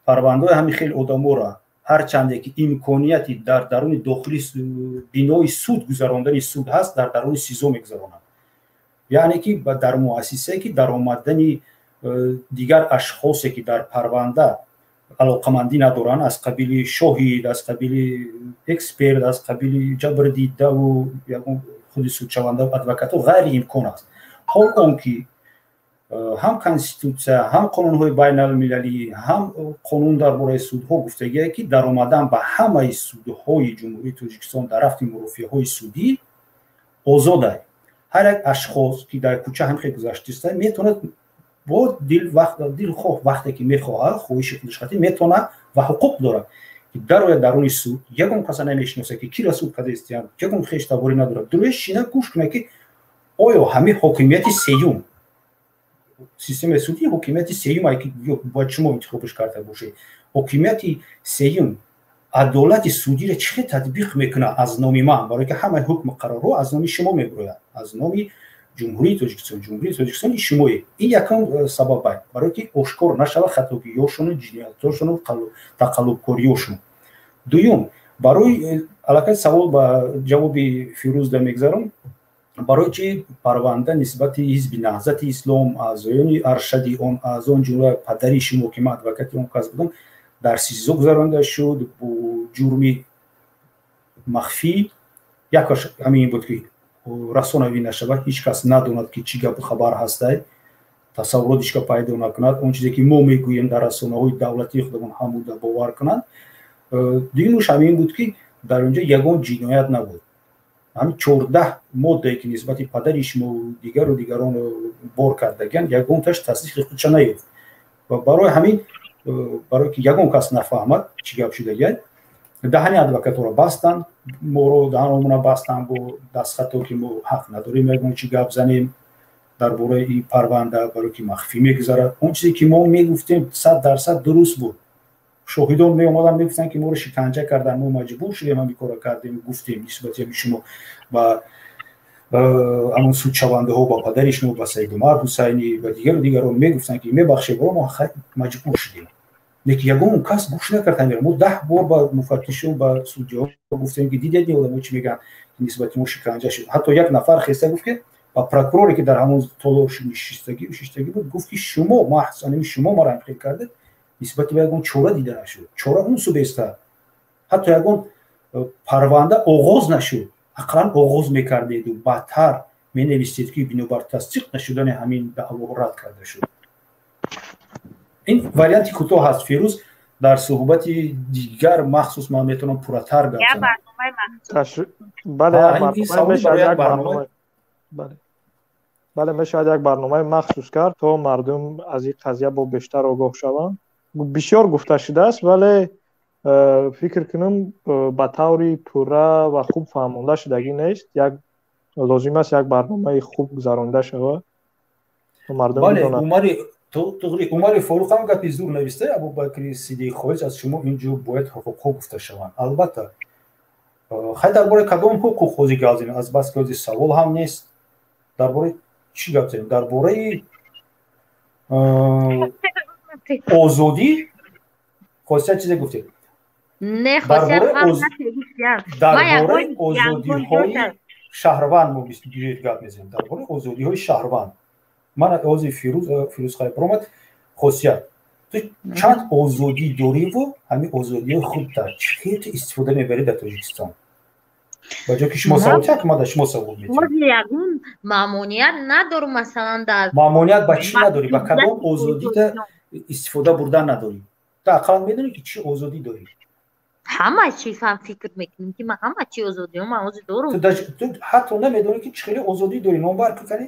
парвандаҳои ҳамин хеле одаморо ҳарчанде ки имконияти дар даруни дохили бинои суд гузарондани суд ҳаст, дар даруни СИЗО мегузаронанд. Яъне ки дар муассисае ки даромадани дигар ашхосе ки дар парванда алоқамандӣ надоранд, аз қабили шоҳид, аз қабили эксперт, аз қабили ҷабрдидаву ягон худи судшаванда, адвокатҳо ғайриимкон аст. Ҳол он ки ҳам конститутсия, ҳам қонунҳои байналмилалӣ, ҳам қонун дар бораи судҳо гуфтагие ки даромадан ба ҳамаи судҳои Ҷумҳурии Тоҷикистон дар рафти мурофиаҳои судӣ озод аст. Ҳар як ашхос ки дар кӯча ҳам хел гузаштиста метавонад бо дилхоҳ вақте ки мехоҳад, хоҳиши худаш хати метавонад ва ҳуқуқ дорад ки дарояд даруни суд, ягон каса намешиносад ки киро суд карда истиянд, ягон хештаборӣ надорад, дуруя шина гӯш кунад ки оё ҳамин ҳокимияти сеюм, системаи судӣ ҳокимияти сеюм, ки бояд шумо интихобаш карда бошед, ҳокимияти сеюм адолати судиро чӣ хел татбиқ мекунад аз номи ман, барое ки ҳамаи ҳукму қарорҳо аз номи шумо мебирояд, аз номи Ҷумҳурии Тоҷикистон, Ҷумҳурии Тоҷикистон шумое. Ин якум сабаб аст, барое ки ошкор нашавад хатогиёшону ҷиноятошону тақаллубкориёшон. Дуюм, барои аллакай савол ба ҷавоби Фирӯз да мегзарам, барои чи парванда нисбати Ҳизби Наҳзати Ислом, аъзоёни аршади он, аз он ҷумла падари шумо ки ман адвокати он кас будам, дар СИЗО гузаронида шуд бо ҷурми махфӣ. Якаш ҳамин буд ки расонавӣ нашавад, ҳеҷ кас надонад ки чӣ гапу хабар ҳастай, тасаввурот ҳеҷ кас пайдо накунад, он чизе ки мо мегӯем дар расонаҳои давлатии худамон ҳамуда бовар кунанд. Дуюмаш ҳамин буд ки дар он ҷо ягон ҷиноят набуд. Ҳамин 14 моддае ки нисбати падари шумо дигару дигарон бор кардагианд, ягонташ тасдиқи худша наёфт. Ва барои ҳамин, барое ки ягон кас нафаҳмад чӣ гап шудагиай, даҳани адвокатҳоро бастанд, моро даҳаномона бастанд бо дастхато, ки мо ҳақ надорем ягон чӣ гап занем дар бораи ин парванда, барое ки махфӣ мегузарад. Он чизе ки мо мегуфтем, 100% дуруст буд. Шоҳидон меомаданд, мегуфтанд, ки моро шиканҷа карданд, мо маҷбур шудем, ҳамин корро кардем, гуфтем нисбати ҳами шумо ба ҳамон судшавандаҳо, ба падари шумо, ба Саидумар Ҳусайнӣ ва дигару дигарон мегуфтанд, ки мебахшед, мо маҷбур шудем. Лекин ягон кас гӯш накард ҳамира. Мо 10 бор ба муфаттишон, ба судяҳо гуфтем, ки дидед, одамо чӣ мегӯянд, нисбати мо шиканҷа шуд. Ҳатто як нафар хеста гуфт, ки ба прокуроре, ки дар ҳамон толор шиштагӣ буд, гуфт, ки шумо маҳз анами шумо маро ҳамхел кардед, нисбати ба ягон чора дида нашуд. Чора он су беста, ҳатто ягон парванда оғоз нашуд. Ақаллан оғоз мекардеду баъдтар менавистед, ки бинобар тасдиқ нашудани ҳамин даъво рад карда шуд. Ин варианти кӯтоҳ ҳаст, Фирӯз. Дар суҳбати дигар махсус ман метавонам пурратар гап занам. Бале, мешавад як барномаи махсус кард, то мардум аз ин қазия бо бештар огоҳ шаванд. Бисёр гуфта шудааст, вале фикр кунам, ба таври пурра ва хуб фаҳмонда шудагӣ нест. Як лозим аст як барномаи хуб гузаронида шавад, мардум бидонанд. Умари туғри, Умари Форуқ ҳам гапи зур нависта: Абубакри Сиддиқ хоҳиш, аз шумо инҷо бояд ҳуқуқҳо гуфта шаванд. Албатта, хай, дар бораи кадом ҳуқуқ ҳозир гап занем? Аз бас ки ҳозир савол ҳам нест, дар бораи чӣ гап занем? Дар бораи озодӣ, Хосият, чизе гуфтед? Не, дар бораи озодиҳои шаҳрванд мо гап мезанем, дар бораи озодиҳои шаҳрванд. Ман ҳозир Фирӯз хайр омад. Хосият, ту чанд озодӣ дориву ҳамин озодиҳои худ дар чӣ хел ту истифода мебарӣ дар Тоҷикистон? Ба ҷое ки шумо савол як, ман дар шумо савол медиҳам. Ягон маъмуният надорум, масалан, дар Маъмуният ба чӣ надорӣ? Ба кадом озодита истифода бурдан надорӣ? Ту ақаллан медонӣ, ки чӣ озодӣ дорӣ? Ҳама чи фикр мекунем, ки ман ҳама чи озодиҳо ман ҳозир дорум. Ту ҳатто намедонӣ, ки чӣ хеле озодӣ дорӣ. Номбар кунӣ.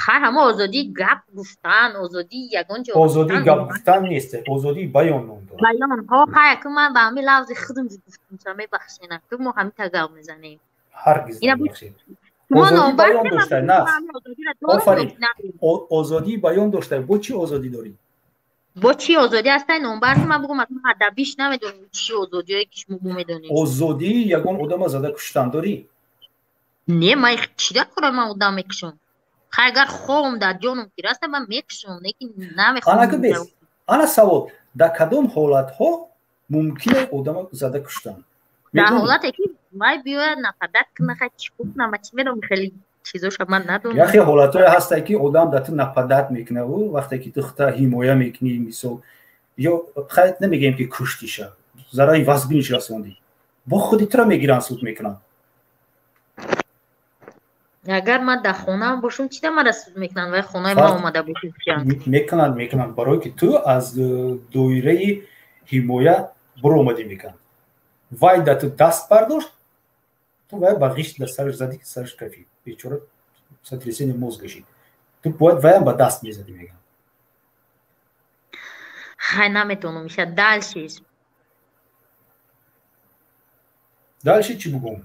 Хай, ҳама озодии гап гуфтан, озодии ягон ҷо. Озодии гап гуфтан нест, озодии баён ном дорад. Баён, ҳо. Хай, аку ман ба ҳамин лафзи худам гуфтам, мебахшед, аку мо ҳамин та гап мезанем. Ҳаргиз намебахшед. Озодии баён дошта на, офарин, озодии баён дошта, бо чӣ озодӣ дорӣ? Бо чӣ озодӣ ҳастай, номбар ман бугум, ман адабиш намедонам, чӣ озодиҳое ки шумо медонед. Озодии ягон одама зада куштан дорӣ? Не, ман чӣ дар кора ман одам мекушам? Хай, агар хоҳам, дар ҷоном ки раста, ман мекушам, лекин намехоҳам. Ана бес, ана савол: дар кадом ҳолатҳо мумкин одама зада куштан? Дар ҳолате ки вай биёяд, нападать куна, хай, чӣ кунам, чӣ медонам, хеле чизоша ман надонам. Яхе ҳолатҳое ҳастае, ки одам дар ту нападать мекунаву вақте ки ту хута ҳимоя мекунӣ, мисол, ё хай, намегӯем ки куштиша, зарари вазбиниш расондӣ, бо худи тура мегиранд, суд мекунанд. Агар ман дар хонаам бошам, чӣ да мара суд мекунанд? Вай хонаи ман омада бошад? Мекунанд, мекунанд, барое ки ту аз доираи ҳимоя буромадӣ, мекунанд. Вай да ту даст бардошт, ту вай ба ғишт дар сараш задӣ, ки сараш кафид, бечора сотрясение мозга шид, ту бояд ваям ба даст мезадӣ, мегӯям. Хай, наметонам иша дальше. Дальше чӣ бугум?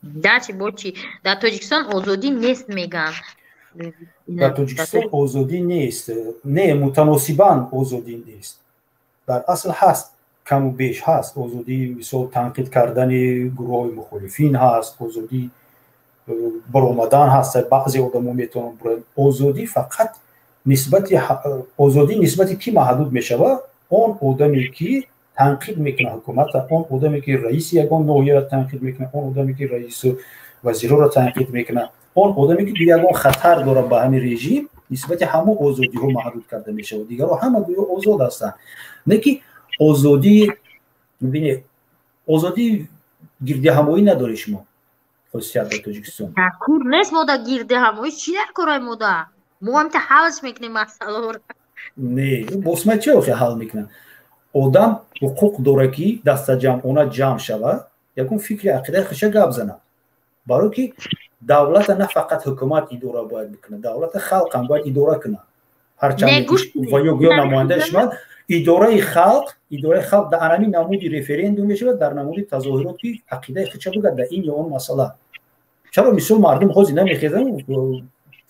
Дальше бо чӣ? Дар Тоҷикистон озодӣ нест, мегӯянд. Дар Тоҷикистон озодӣ нест? Не, мутаносибан озодӣ нест. Дар асл ҳаст, каму беш ҳаст озодӣ. Мисол, танқид кардани гурӯҳҳои мухолифин ҳаст, озодӣ баромадан ҳаст, баъзе одамо метавонанд буранд. Озодӣ фақат нисбати, озодӣ нисбати кӣ маҳдуд мешавад? Он одаме, ки танқид мекунад ҳукумата, он одаме, ки раиси ягон ноҳияро танқид мекунад, он одаме, ки раису вазирҳоро танқид мекунад, он одаме, ки ягон хатар дорад ба ҳамин режим, нисбати ҳамон озодиҳо маҳдуд карда мешавад. Дигарҳо ҳама гӯё озод ҳастанд. Не ки озодӣ, бибинед, озодии гирдиҳамоӣ надоред шумо, Хосият, дар Тоҷикистон. Кур нест мода гирдиҳамоӣ, чӣ дар кораи мода? Мо ҳамта ҳалш мекунем масъалаҳоро. Не, босма чӣ охи ҳал мекунад? Одам ҳуқуқ дорад, ки дастаҷамъона ҷамъ шавад, ягон фикри ақидаи худша гап занад. Барои ки давлата на фақат ҳукумат идора бояд бикунад, давлата халқ ҳам бояд идора кунад. Ҳарчанд ва ё гӯё намояндаи шумо идораи халқ, идораи халқ дар анами намуди референдум мешавад, дар намуди тазоҳурот, ки ақидаи худша бигӯяд дар ин ё он масъала. Чаро мисол мардум ҳозир намехезанд,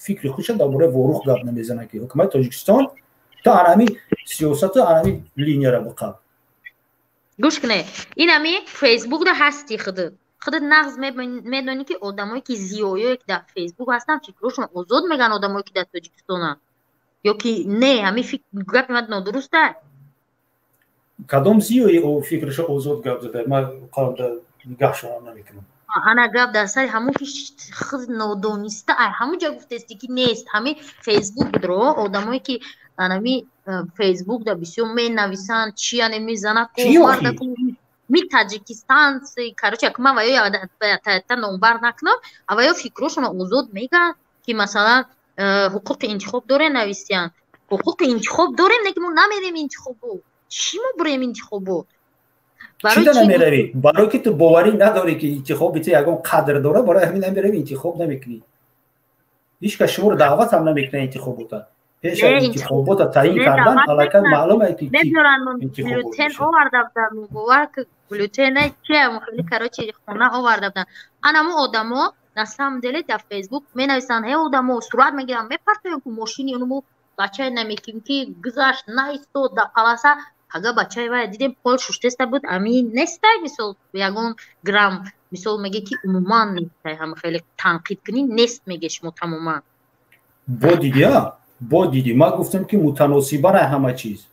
фикри худша дар бораи Ворух гап намезананд, ки ҳукумати Тоҷикистон то анами сиёсату анами линияра биқаб. Гӯш кунед, ин ами Фейсбукда ҳасти худат, худат нағз медонӣ, ки одамое ки зиёёе ки дар Фейсбук ҳастанд, фикрҳошон озод мегӯянд, одамое ки дар Тоҷикистонанд ё ки не? Ҳамин гапи ман нодуруста? Кадом зиёи фикрашо озод гап зада? Ман нигаҳшонам намекунам. Ана гап дар сари ҳамон ки худ нодониста ай ҳамон ҷо гуфтести, ки нест. Ҳамин Фейсбук будро, одамое ки анами Фейсбук да бисёр менависанд, чи ане мезанад ми таджикистанцы, короче, ман ва ё та номбар накунам, ава ё фикрҳошонро озод мегӯянд, ки масалан ҳуқуқи интихоб дорем, нависиянд, ҳуқуқи интихоб дорем, не ки мо намерем интихобот. Чӣ мо бурем интихобот? Чида намеравӣ? Барое ки ту боварӣ надорӣ, ки интихоби ту ягон қадр дорад, барои ҳамин намеравӣ, интихоб намекунӣ. Ҳеҷ кас шуморо даъват ҳам намекунад интихобота. Пеш аз интихобота таъин кардан аллакай маълум е, ки глютен оварда будам, бовар ки глютен чиам хеле, короче, хона оварда будам. Анамо одамо на самом деле дар Фейсбук менависанд, ҳе одамо сурат мегиранд, мепартоянд, ку мошини онмо бачае намеким ки гузашт, наистод дар полоса. Ага бачаи вай дидем, пол шуштеста буд, ами нестай, мисол, ягон грамм, мисол, меге ки умуман нестай, ҳама хеле танқид кунӣ, нест, меге шумо тамоман. Бо дидия, бо дидӣ, ман гуфтам, ки мутаносибан ҳама чиз,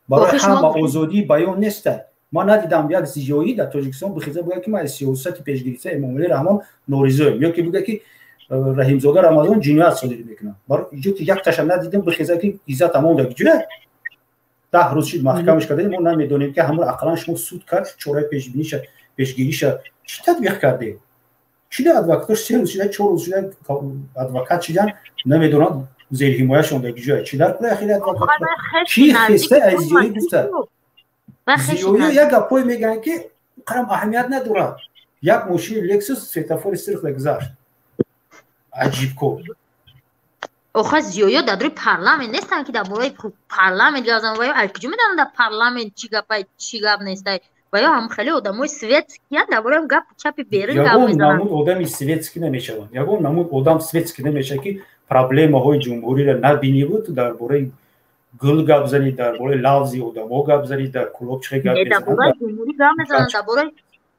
барои ҳама озодии баён неста. Ман надидам як зиёӣ дар Тоҷикистон бихеза бигӯяд, ки ман аз сиёсати пешгирифтаи Эмомалӣ Раҳмон норизоем, ё ки бигӯяд, ки Раҳимзода Рамазон ҷиноят содир мекунад. Барои ки якташа надидем бихеза, ки Иззат Амон дар ҷоя 10 рӯз шид маҳкамаш кардем, мо намедонем, ки ҳамон ақаллан шумо суд кард, чораи пешбиниша, пешгириша чӣ татбиқ кардем? Чида адвокатош 3 рӯз шида, 4 рӯз шида адвокат шидан, намедонанд зерҳимояшон дар ҷоя чӣ дар кураи ахири адвокат чӣ хеста. Аз зиёӣ гуфта, зиёӣ як гапҳое мегӯянд, ки қарам аҳамият надорад. Як мошини Лексус светофори сирхла гузашт, аҷиб кор. Охир зиёё дар рӯи парламент нестанд, ки дар бораи парламент гап зананд. Ва ё аз куҷо медонанд дар парламент чӣ гапай, чӣ гап нестай? Ва ё ҳам хеле одамои светскиянд, дар бораи гап чапи берун гап Ягон мезананд. намуд одами светский намешаванд, ягон намуд одам светский намешавад, ки проблемаҳои ҷумҳуриро набиниву ту дар бораи гул гап занӣ, дар бораи лавзи одамо гап занӣ, дар кулоб чихе гап Дар бораи мезананд. ҷумҳурӣ гап мезананд, дар бораи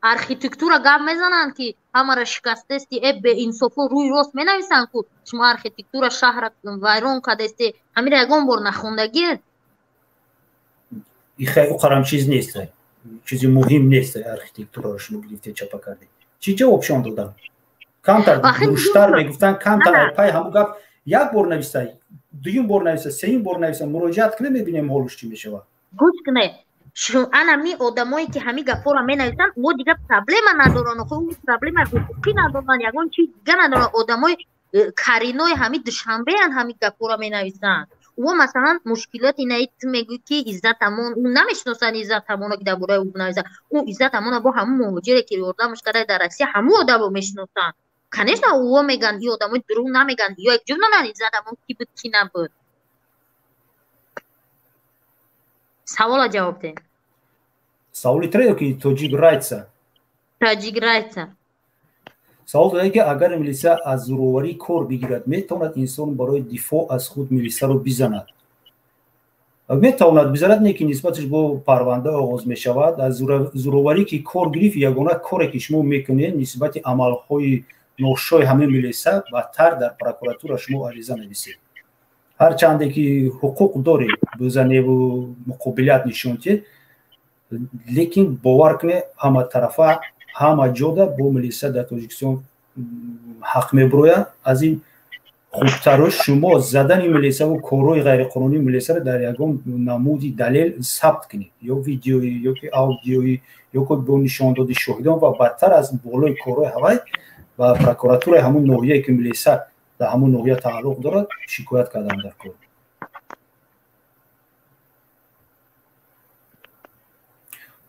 архитектура гап мезананд, ки ҳамаро шикастасти, э беинсофо рӯи рост менависанд, ку шумо архитектура шаҳра вайрон кардасте. Ҳамира ягон бор нахондагиед? Уқарам чиз нест, чизи муҳим нест. Архитектураро шумо гирифте, чапа кардед, чӣ ҷавобшон додам? Камтар дуруштар мегуфтанд, камтар пай ҳамун гап як бор нависта, дуюм бор нависта, сеюм бор нависта, муроҷиат кунем, мебинем ҳолуш чӣ мешавад. Гӯш кунед, ана ми одамое ки ҳамин гапҳоро менависанд, мо дига проблема надоранд, охо проблема ҳуқуқӣ надоранд, ягон чи дига надоранд. Одамои каринои ҳамин Душанбеянд, ҳамин гапҳоро менависанд. Ӯ масалан мушкилоти наи ту мегӯӣ, ки Иззат Амон, ӯ намешиносанд Иззат Амоно, ки дар бораи ӯ нависанд. Ӯ Иззат Амона бо ҳамун муҳоҷире ки ёрдамаш карда дар Россия, ҳамун одамо мешиносанд, конечно. Ӯ мегӯянд, ин одамои дурӯғ намегӯянд. Ё якҷо медонанд Иззат Амон ки буд, ки набуд. Савола ҷавоб деҳ. Саволи тре ё ки Тоҷик Райтса? Тоҷик Райтса. Савол додае, ки агар милиса аз зӯроварӣ кор бигирад, метавонад инсон барои дифоъ аз худ милисаро бизанад? Метавонад бизанад, не ки нисбаташ бо парванда оғоз мешавад. Аз зӯроварӣ ки кор гирифт, ягона коре ки шумо мекунед нисбати амалҳои ношои ҳамаи милиса, бадтар дар прокуратура шумо ариза нависед. Ҳарчанде ки ҳуқуқ доред бизаневу муқобилият нишон диҳед, лекин бовар кунед, ҳаматарафа, ҳама ҷода бо милиса дар Тоҷикистон ҳақ мебурояд. Аз ин хубтаро шумо задани милисаву корҳои ғайриқонунии милисаро дар ягон намуди далел сабт кунед, ё видеоӣ, ё ки аудиоӣ, ё ки бо нишондоди шоҳидон, ва бадтар аз болои корҳои ҳавай ва прокуратураи ҳамун ноҳияе ки милиса дар ҳамун ноҳия тааллуқ дорад, шикоят кардан дар кор.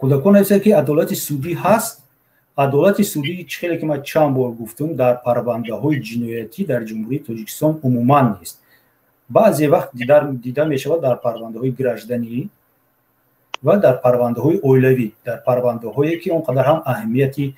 Кӯдакон нависад, ки адолати судӣ ҳаст. Адолати судӣ, чӣ хеле ки ман чанд бор гуфтам, дар парвандаҳои ҷиноятӣ дар Ҷумҳурии Тоҷикистон умуман нест. Баъзе вақт дида мешавад дар парвандаҳои гражданӣ ва дар парвандаҳои оилавӣ, дар парвандаҳое ки он қадар ҳам аҳамияти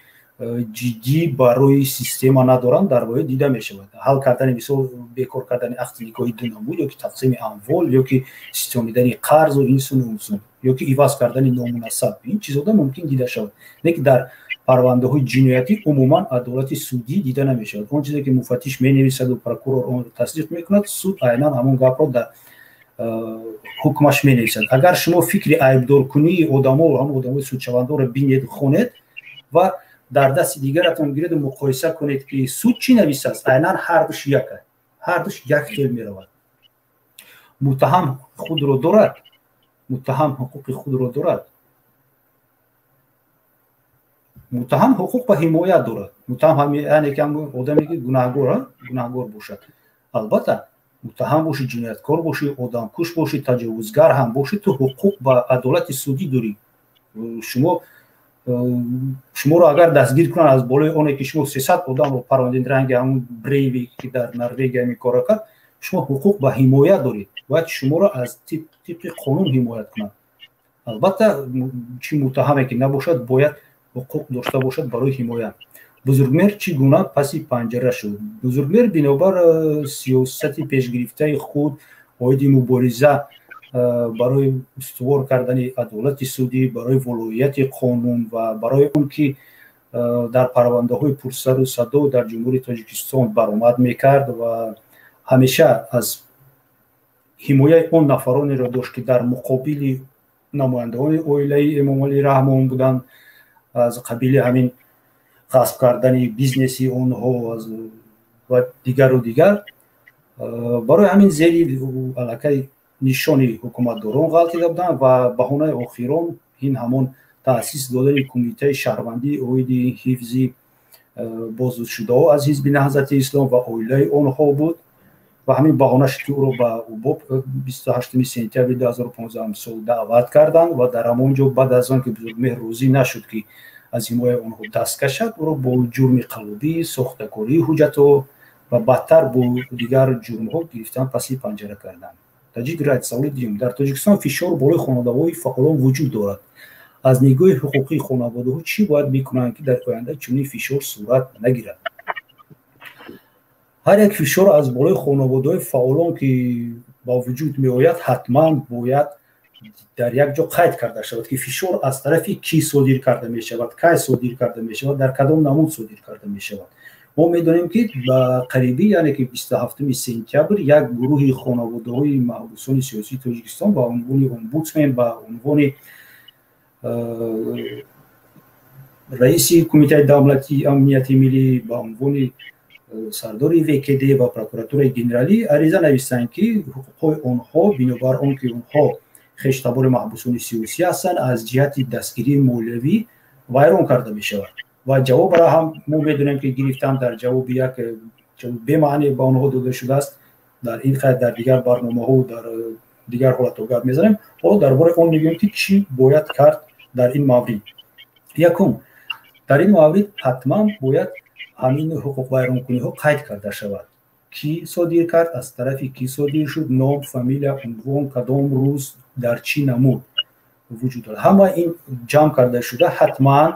ҷиддӣ барои система надоранд, дар воя дида мешавад. Ҳал кардани, мисол, бекор кардани ақди никоҳи дунамуд, ё ки тақсими амвол, ё ки ситонидани қарзу инсуну унсун, ё ки иваз кардани ному насаб, ин чизода мумкин дида шавад. Лекин дар парвандаҳои ҷиноятӣ умуман адолати судӣ дида намешавад. Он чизе ки муфаттиш менависаду прокурор онро тасдиқ мекунад, суд айнан ҳамон гапро дар ҳукмаш менависад. Агар шумо фикри айбдоркунии одамо, ҳамон одамои судшавандаро бинед, хонед ва дар дасти дигаратон гиреду муқоиса кунед, ки суд чӣ нависааст, айнан ҳардуш як, ҳардуш як хел меравад. Муттаҳам худро дорад, муттаҳам ҳуқуқи худро дорад, муттаҳам ҳуқуқ ба ҳимоя дорад. Муттаҳам яъне ки одаме ки гунаҳгор бошад. Албатта, муттаҳам бошӣ, ҷинояткор бошӣ, одамкуш бошӣ, таҷовузгар ҳам бошӣ, ту ҳуқуқ ба адолати судӣ дорӣ. Шуморо агар дастгир кунанд аз болои оне ки шумо 300 одамро парондед, ранги ҳамун Брейвик, ки дар Норвегия ҳамин корро кард, шумо ҳуқуқ ба ҳимоя доред, бояд шуморо аз тибқи қонун ҳимоят кунанд. Албатта, чӣ муттаҳаме ки набошад, бояд ҳуқуқ дошта бошад барои ҳимоя. Бузургмер чӣ гуна паси панҷара шуд? Бузургмер бинобар сиёсати пешгирифтаи худ оиди мубориза барои устувор кардани адолати судӣ, барои волоияти қонун ва барои он ки дар парвандаҳои пурсару садо дар Ҷумҳурии Тоҷикистон баромад мекард ва ҳамеша аз ҳимояи он нафаронеро дошт, ки дар муқобили намояндаҳои оилаи Эмомалӣ Раҳмон буданд, аз қабили ҳамин ғасб кардани бизнеси онҳо ва дигару дигар, барои ҳамин зери аллакай нишони ҳукуматдорон ғалтида буданд. Ва баҳонаи охирон ин ҳамон таъсис додани кумитаи шаҳрвандӣ оиди ҳифзи боздидшудаҳо аз ҳизби Наҳзати Ислом ва оилаи онҳо буд. Ва ҳамин баҳона шуд, ки ӯро ба УБОП 28 сентябри 2015 сол даъват карданд. Ва дар ҳамон ҷо, баъд аз он ки Бузургмеҳр розӣ нашуд, ки аз ҳимояи онҳо даст кашад, ӯро бо ҷурми қаллобӣ, сохтакории ҳуҷҷатҳо ва бадтар бо дигар ҷурмҳо гирифтан, паси панҷара карданд. Таҷик Райт, саволи дуюм. Дар Тоҷикистон фишор болои хонаводаҳои фаъолон вуҷуд дорад. Аз нигоҳи ҳуқуқии хонаводаҳо чӣ бояд бикунанд, ки дар оянда чунин фишор сурат нагирад? Ҳар як фишор аз болои хонаводаҳои фаъолон ки ба вуҷуд меояд, ҳатман бояд дар як ҷо қайд карда шавад, ки фишор аз тарафи кӣ содир карда мешавад, кай содир карда мешавад, дар кадом намуд содир карда мешавад. Мо медонем, ки ба қарибӣ, яъне ки 27 сентябр, як гурӯҳи хонаводаҳои маҳбусони сиёсии Тоҷикистон ба унвони омбудсмен, ба унвони раиси Кумитаи давлатии амнияти миллӣ, ба унвони сардори ВКД ва прокуратураи генералӣ ариза навистанд, ки ҳуқуқҳои онҳо, бинобар он ки онҳо хештабори маҳбусони сиёсӣ ҳастанд, аз ҷиҳати дастгирии молиявӣ вайрон карда мешавад. Ва ҷавобро ҳам мо медонем, ки гирифтан, дар ҷавоби як бемаъне ба онҳо дода шудааст. Дар ин қайд дар дигар барномаҳо, дар дигар ҳолатҳо гап мезанем. Ҳоло дар бораи он мегӯем, ки чӣ бояд кард дар ин маврид. Якум, дар ин маврид ҳатман бояд ҳамин ҳуқуқвайронкуниҳо қайд карда шавад: кӣ содир кард, аз тарафи кӣ содир шуд, ном, фамилия, унвон, кадом рӯз, дар чӣ намуд вуҷуд дорад. Ҳама ин ҷамъ карда шуда, ҳатман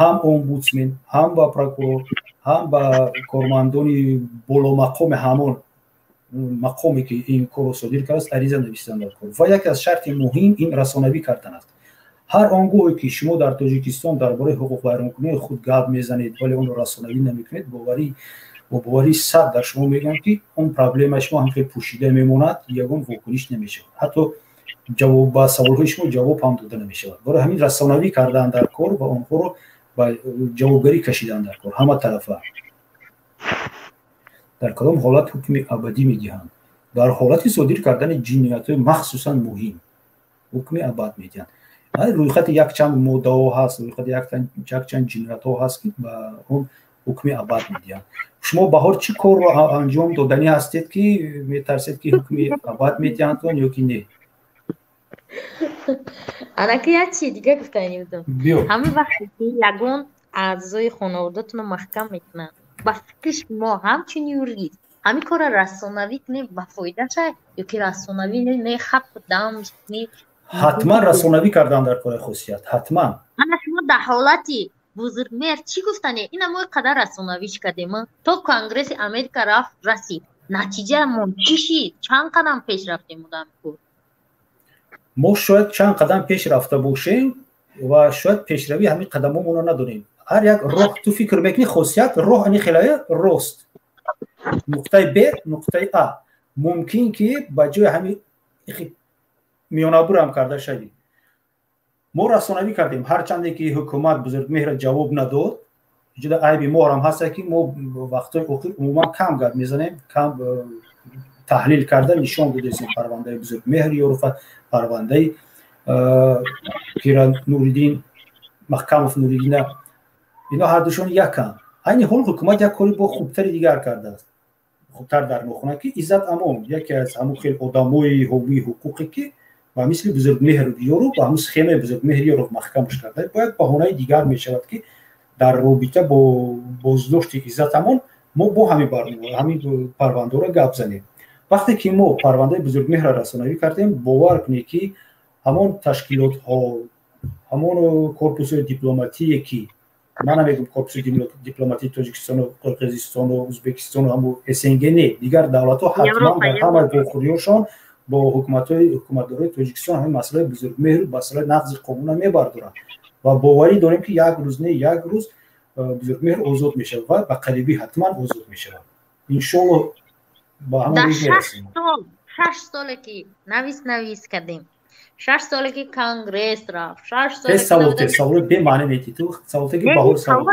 ҳам омбудсмен, ҳам ба прокурор, ҳам ба кормандони боломақоми ҳамон мақоме ки ин корро содир кардааст, ариза нависанд дар кор. Ва яке аз шарти муҳим ин расонавӣ кардан аст. Ҳар он гоҳе ки шумо дар Тоҷикистон дар бораи ҳуқуқвайронкунии худ гап мезанед, вале онро расонавӣ намекунед, бо боварии сад дар шумо мегӯям, ки он проблемаи шумо ҳам хел пӯшида мемонад, ягон вокуниш намешавад, ҳатто ҷавоб ба саволҳои шумо ҷавоб ҳам дода намешавад. Барои ҳамин расонавӣ кардан дар кор ва онҳоро ба ҷавобгарӣ кашидан дар кор ҳама тарафа. Дар кадом ҳолат ҳукми абадӣ медиҳанд? Дар ҳолати содир кардани ҷиноятҳои махсусан муҳим ҳукми абад медиҳанд. Рӯйхати якчанд моддаҳо ҳаст, рӯйхати якчанд ҷиноятҳо ҳаст, ки ба он ҳукми абад медиҳанд. Шумо, Баҳор, чӣ корро анҷом доданӣ ҳастед, ки метарсед, ки ҳукми абад медиҳандтон ё ки не? Анаки як чи дига гуфтани будам. Ҳамин вақте ки ягон Аъзои хонаводатонро маҳкам мекунанд. Ба фикри шумо ҳамчун юрист ҳамин корро расонавӣ кунем ба фоидаша ё ки расонавӣ не, хап дам не? Ҳатман расонавӣ кардан дар кори хусусият, ҳатман. Ана шумо дар ҳолати Бузургмеҳр чӣ гуфтане? Ина мо қадар расонавиш кардем, то Конгресси Америка рафт, расид, натиҷаамон чӣ шид? Чанд қадам пеш рафтем одам? Мо шояд чанд қадам пеш рафта бошем ва шояд пешравии ҳамин қадамҳомонро надонем. Ҳар як роҳ, ту фикр мекунӣ, хосият, роҳ ани хелая рост, нуқтаи б, нуқтаи а, мумкин ки ба ҷои ҳамин миёнабурам карда шавӣ. Мо расонавӣ кардем, ҳарчанде ки ҳукумат Бузургмеҳра ҷавоб надод. Ҷуда айби моам ҳаста, ки мо вақтҳои охир умуман кам гап мезанем, кам таҳлил карда нишон додесем парвандаи Бузургмеҳр Ёрова, парвандаи Кира Нуриддин Маҳкамов Нуриддина. Ино ҳардушон яканд. Айни ҳол ҳукумат як кори бо хубтари дигар кардааст, хубтар дар нохуна, ки Иззат Амон яке аз ҳамун хел одамои ҳомии ҳуқуқе, ки ба мисли Бузургмеҳр Ёров, ба ҳамун схемаи Бузургмеҳр Ёров маҳкамаш карда, бояд баҳонаи дигар мешавад, ки дар робита бо боздошти Иззат Амон мо бо ҳамин парвандаро гап занем. Вақте ки мо парвандаи Бузургмеҳрро расонавӣ кардем, бовар кунед, ки ҳамон ташкилотҳо, ҳамон корпусҳои дипломатие, ки ман намегӯм корпуси дипломатии Тоҷикистону Қирғизистону Ӯзбекистону ҳаму СНГ, не, дигар давлатҳо ҳатман дар ҳамаи вохӯриҳошон бо ҳукуматҳои, ҳукуматдорои Тоҷикистон ҳамин масъалаи Бузургмеҳру масъалаи нақзи қонунро мебардоранд ва боварӣ дорем, ки як рӯз не, як рӯз Бузургмеҳр озод мешавад ва ба қарибӣ ҳатман озод мешавад, иншоалло, ба ҳамон рӯз мерасем. 6 соле ки навис кардем, 6 соле ки Конгресс рафт, 6 соле. Саволте, саволи бемаъне мети ту, саволте ки баҳор савол.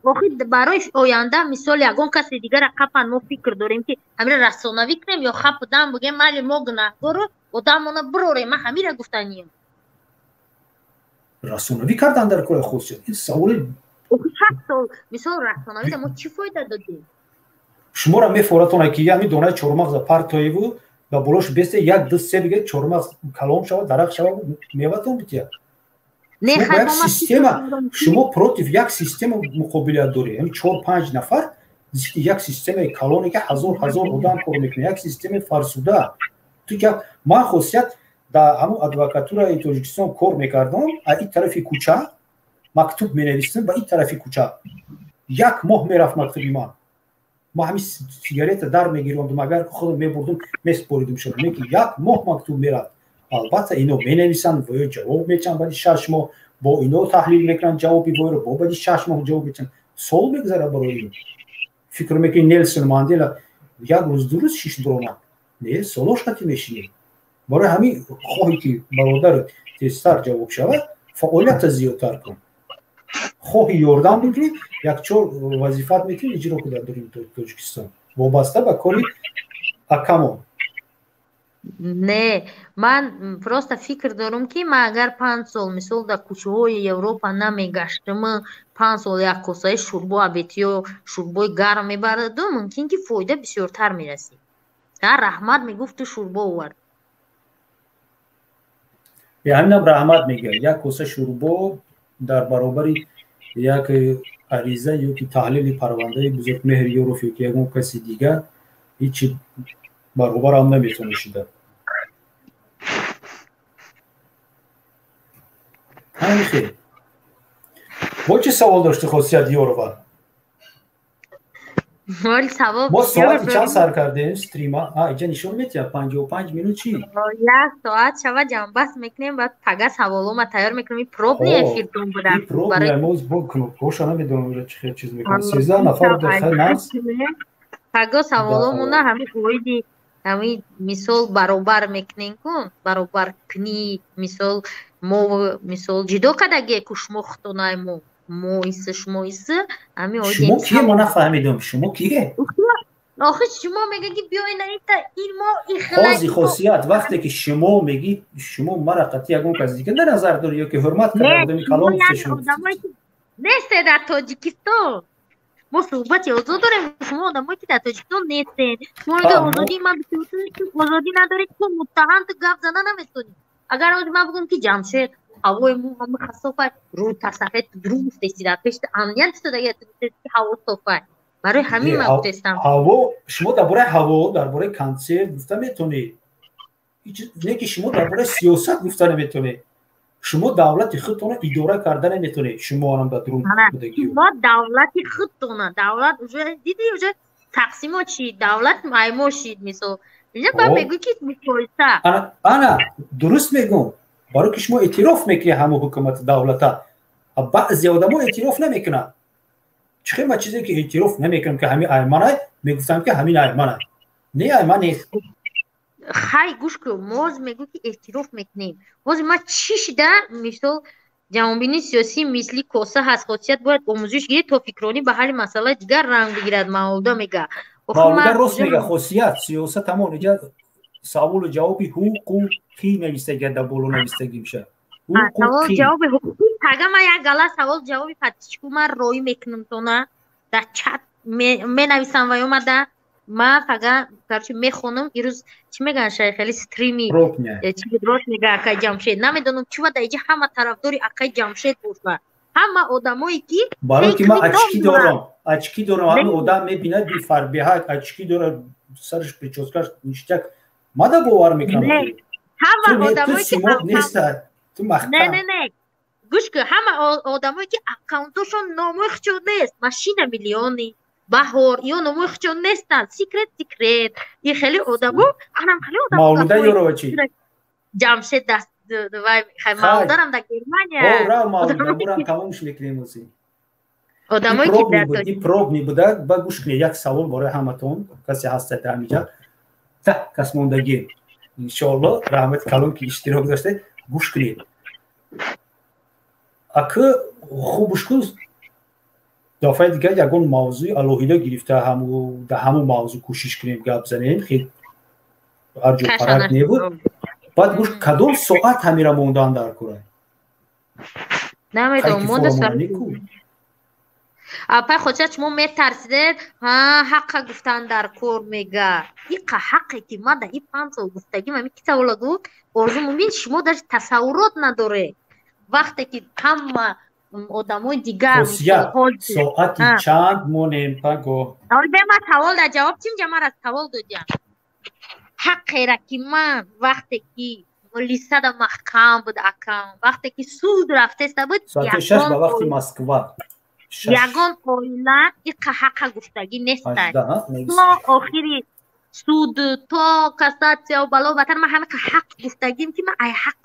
Охи, барои оянда, мисол, ягон каси дигара қапан, мо фикр дорем, ки ҳамира расонавӣ кунем ё хап дам бигем, майли, мо гунаҳгору одамона бирорем. Ман ҳамира гуфтанием. Расонавӣ кардан дар кори хусусият, ин саволи Охи, 6 сол, мисол, расонавида мо чӣ фоида додем? Шуморо мефоратона, ки ҳамин донаи чормағза партоеву ба болош бесте, як, ду, се биге, чормағз калом шавад, дарахт шавад, меватон бития. Як система, шумо против як система муқобилият доред. Ҳамин чор панҷ нафар зидди як системаи калоне, ки ҳазор ҳазор одам кор мекунад, як системаи фарсуда. Ту ман, хосият, дар ҳамун адвокатураи Тоҷикистон кор мекардам, а ин тарафи кӯча мактуб менавистам, ба ин тарафи кӯча як моҳ мерафт мактуби ман. Ма ҳамин сигарета дар мегирондум, агар худам мебурдум, месупоридум шуд, ки як моҳ мактуб мерафт. Албатта, ино менависанд ва ё ҷавоб мечанд, баъди 6 моҳ бо ино таҳлил мекунанд ҷавоби войро, бо баъди 6 моҳ ҷавоб мечанд, сол мегузарад барои ин. Фикр мекунӣ, Нелсон Мандела як рӯз, ду рӯз шиш биромад? Не, солош қати мешинем. Барои ҳамин, хоҳӣ ки бародар тезтар ҷавоб шавад, фаъолията зиёдтар кун. Хоҳӣ ёрдам бикунӣ, якчор вазифаат метавонӣ иҷро кунӣ дар дуруни Тоҷикистон, вобаста ба кори акамон. Не, ман просто фикр дорам, ки ман агар 5 сол, мисол, дар кӯчаҳои Европа намегаштам, 5 сол як косаи шӯрбо абетиё, шӯрбои гарм мебардум, мумкин ки фоида бисёртар мерасид. Раҳмат мегуфт, ту шӯрбо овард. Ҳаминам раҳмат мегӯяд. Як коса шӯрбо дар баробари як ариза ё ки таҳлили парвандаи Бузургмеҳр Ёров ё ки ягон каси дигар ҳичи баробарам наметавона шуда. Ҳамин хел. Бо чӣ савол дошти, Хосият Ёрова? Мо соати чанд сар кардем стрима? Иҷа нишон метиҳад 55 минут, чӣ? Як соат шава, ҷамъбаст мекунем, баъд пага саволома тайёр мекунем. Пробный эфиртон буда. Пробный, бо кнопкоша намедонам, чӣ хел чиз мекунам. 13 нафар нас. Паго саволомона ҳамин оиди ҳамин, мисол, баробар мекунем кун, баробар кунӣ, мисол, мо, мисол, ҷудо кардагие ку шумо хутонай, мо иса, шумо иса, ҳамин. Шумо кие? Ма нафаҳмидам, шумо кие? Охи, шумо мега, ки биёй на ита ин мо. Ҳози, Хосият, вақте ки шумо мегӣ, шумо мара қатъи ягон кас дига дар назар дорӣ ё ки ҳурмат карда одами калон? Несте дар Тоҷикистон, мо суҳбати озод дорем. Шумо одамое ки дар Тоҷикистон нестен, шумо озодӣ, ман озодӣ надоред, ту муттаҳам, ту гап зана наметонӣ. Агар ҳозир ман бигӯям, ки Ҷамшед Ҳавои мо ҳама хасофай, рӯта сафед дурӯғ гуфтести, дар пеши амният истодаги ки ҳаво софай. Барои ҳамин ман гуфтестам. Ҳаво, шумо дар бораи ҳаво, дар бораи консерт гуфта метавонед, не ки шумо дар бораи сиёсат гуфта наметавонед. Шумо давлати худтонро идора карда наметавонед, шумоам дар дурун. Шумо давлати худтона, давлат уже диди, уже тақсимот шид, давлат маймо шид. Мисол, инҷа ба мегӯй ки муқоиса. Ана дуруст мегӯм, барои ки шумо эътироф мекунед ҳамун ҳукумати давлата, баъзе одамо эътироф намекунанд. Чӣ хел ма чизе ки эътироф намекунам, ки ҳамин айманай, мегуфтам ки ҳамин айманай, не, айман нест. Хай, гӯш кун, моз мегӯ ки эътироф мекунем. Ҳозир ма чӣ шида? Мисол, ҷаҳонбинии сиёсӣ мисли коса ҳаст, хосият бояд омӯзиш гирид, то фикронӣ ба ҳалли масъалаи дигар ранг бигирад. Мавлуда мега. Мавлуда рост мега. Хосият, сиёсат ҳамон иҷа саволу ҷавоби ҳуқуқӣ навистагия, дар боло навистагӣ меша. Савол ҷавоби ҳуқуқӣ. Тага ма як гала савол ҷавоби подписчику ман роӣ мекунам, тона дар чат менависам ва омада ма фага, короче, мехонам. Ирӯз чӣ мегӯянд, шай хеле стрими чӣ буд, рост мега акай Ҷамшед. Намедонам, чӣ ва дар иҷа ҳама тарафдори акай Ҷамшед боша, ҳама одамое ки Барои ки ман очки дорам, очки дорам, ҳама одам мебинад, бифарбеҳак, очки дорад, сараш, прическаш ништяк, мада бовар мекунам. Ҳама одамое ки неста. Ту маҳкам. Не, не, не, гӯш кун, ҳама одамое ки аккаунтошон номои худшон нест, машина миллиони баҳор ё номои худшон нестанд, секрет, секрет, и хеле одамо, анам хеле одам. Мавлуда Ёрова чӣ? Ҷамшед даст вай, мавлударам дар Германия. Рав, Мавлуда, бурам, тамомш мекунем ози. Одамое ки дар Пробный буда. Ба гӯш кунед, як савол барои ҳаматон, касе ҳастад дар ҳамиҷа, 10 кас мондагӣ, иншоалло. Раҳмати калон, ки иштирок доштед. Гӯш кунед, акы хубуш кун, дафъаи дигар ягон мавзӯи алоҳида гирифта, дар ҳамун мавзӯъ кӯшиш кунем гап занем. Хел ҳар ҷо парак небуд. Баъд гӯш, кадом соат ҳамира мондан дар кора? Намедонам, монда. Апай Хоҷа, шумо метарсидед, ҳа, ҳаққа гуфтан дар кор мега. Иқа ҳаққе ки ман дар и 5 сол гуфтагим, ами ки савола гуфт Орзу Мумин, шумо даже тасаввурот надоред. Вақте ки ҳама одамои дигар Соати чанд монем паго? Бе, ман савол дар ҷавоб чим ҷа, ман аз савол додям. Ҳаққера ки ман вақте ки лисада маҳкам буд акам, вақте ки суд рафтеста буд, Соати 6 ба вақти Москва. Ягон оила иқа ҳаққа гуфтагӣ нестай. То охири суд, то кассатсия бало батар, ман ҳамиқа ҳақ гуфтагим, ки ман ай ҳақ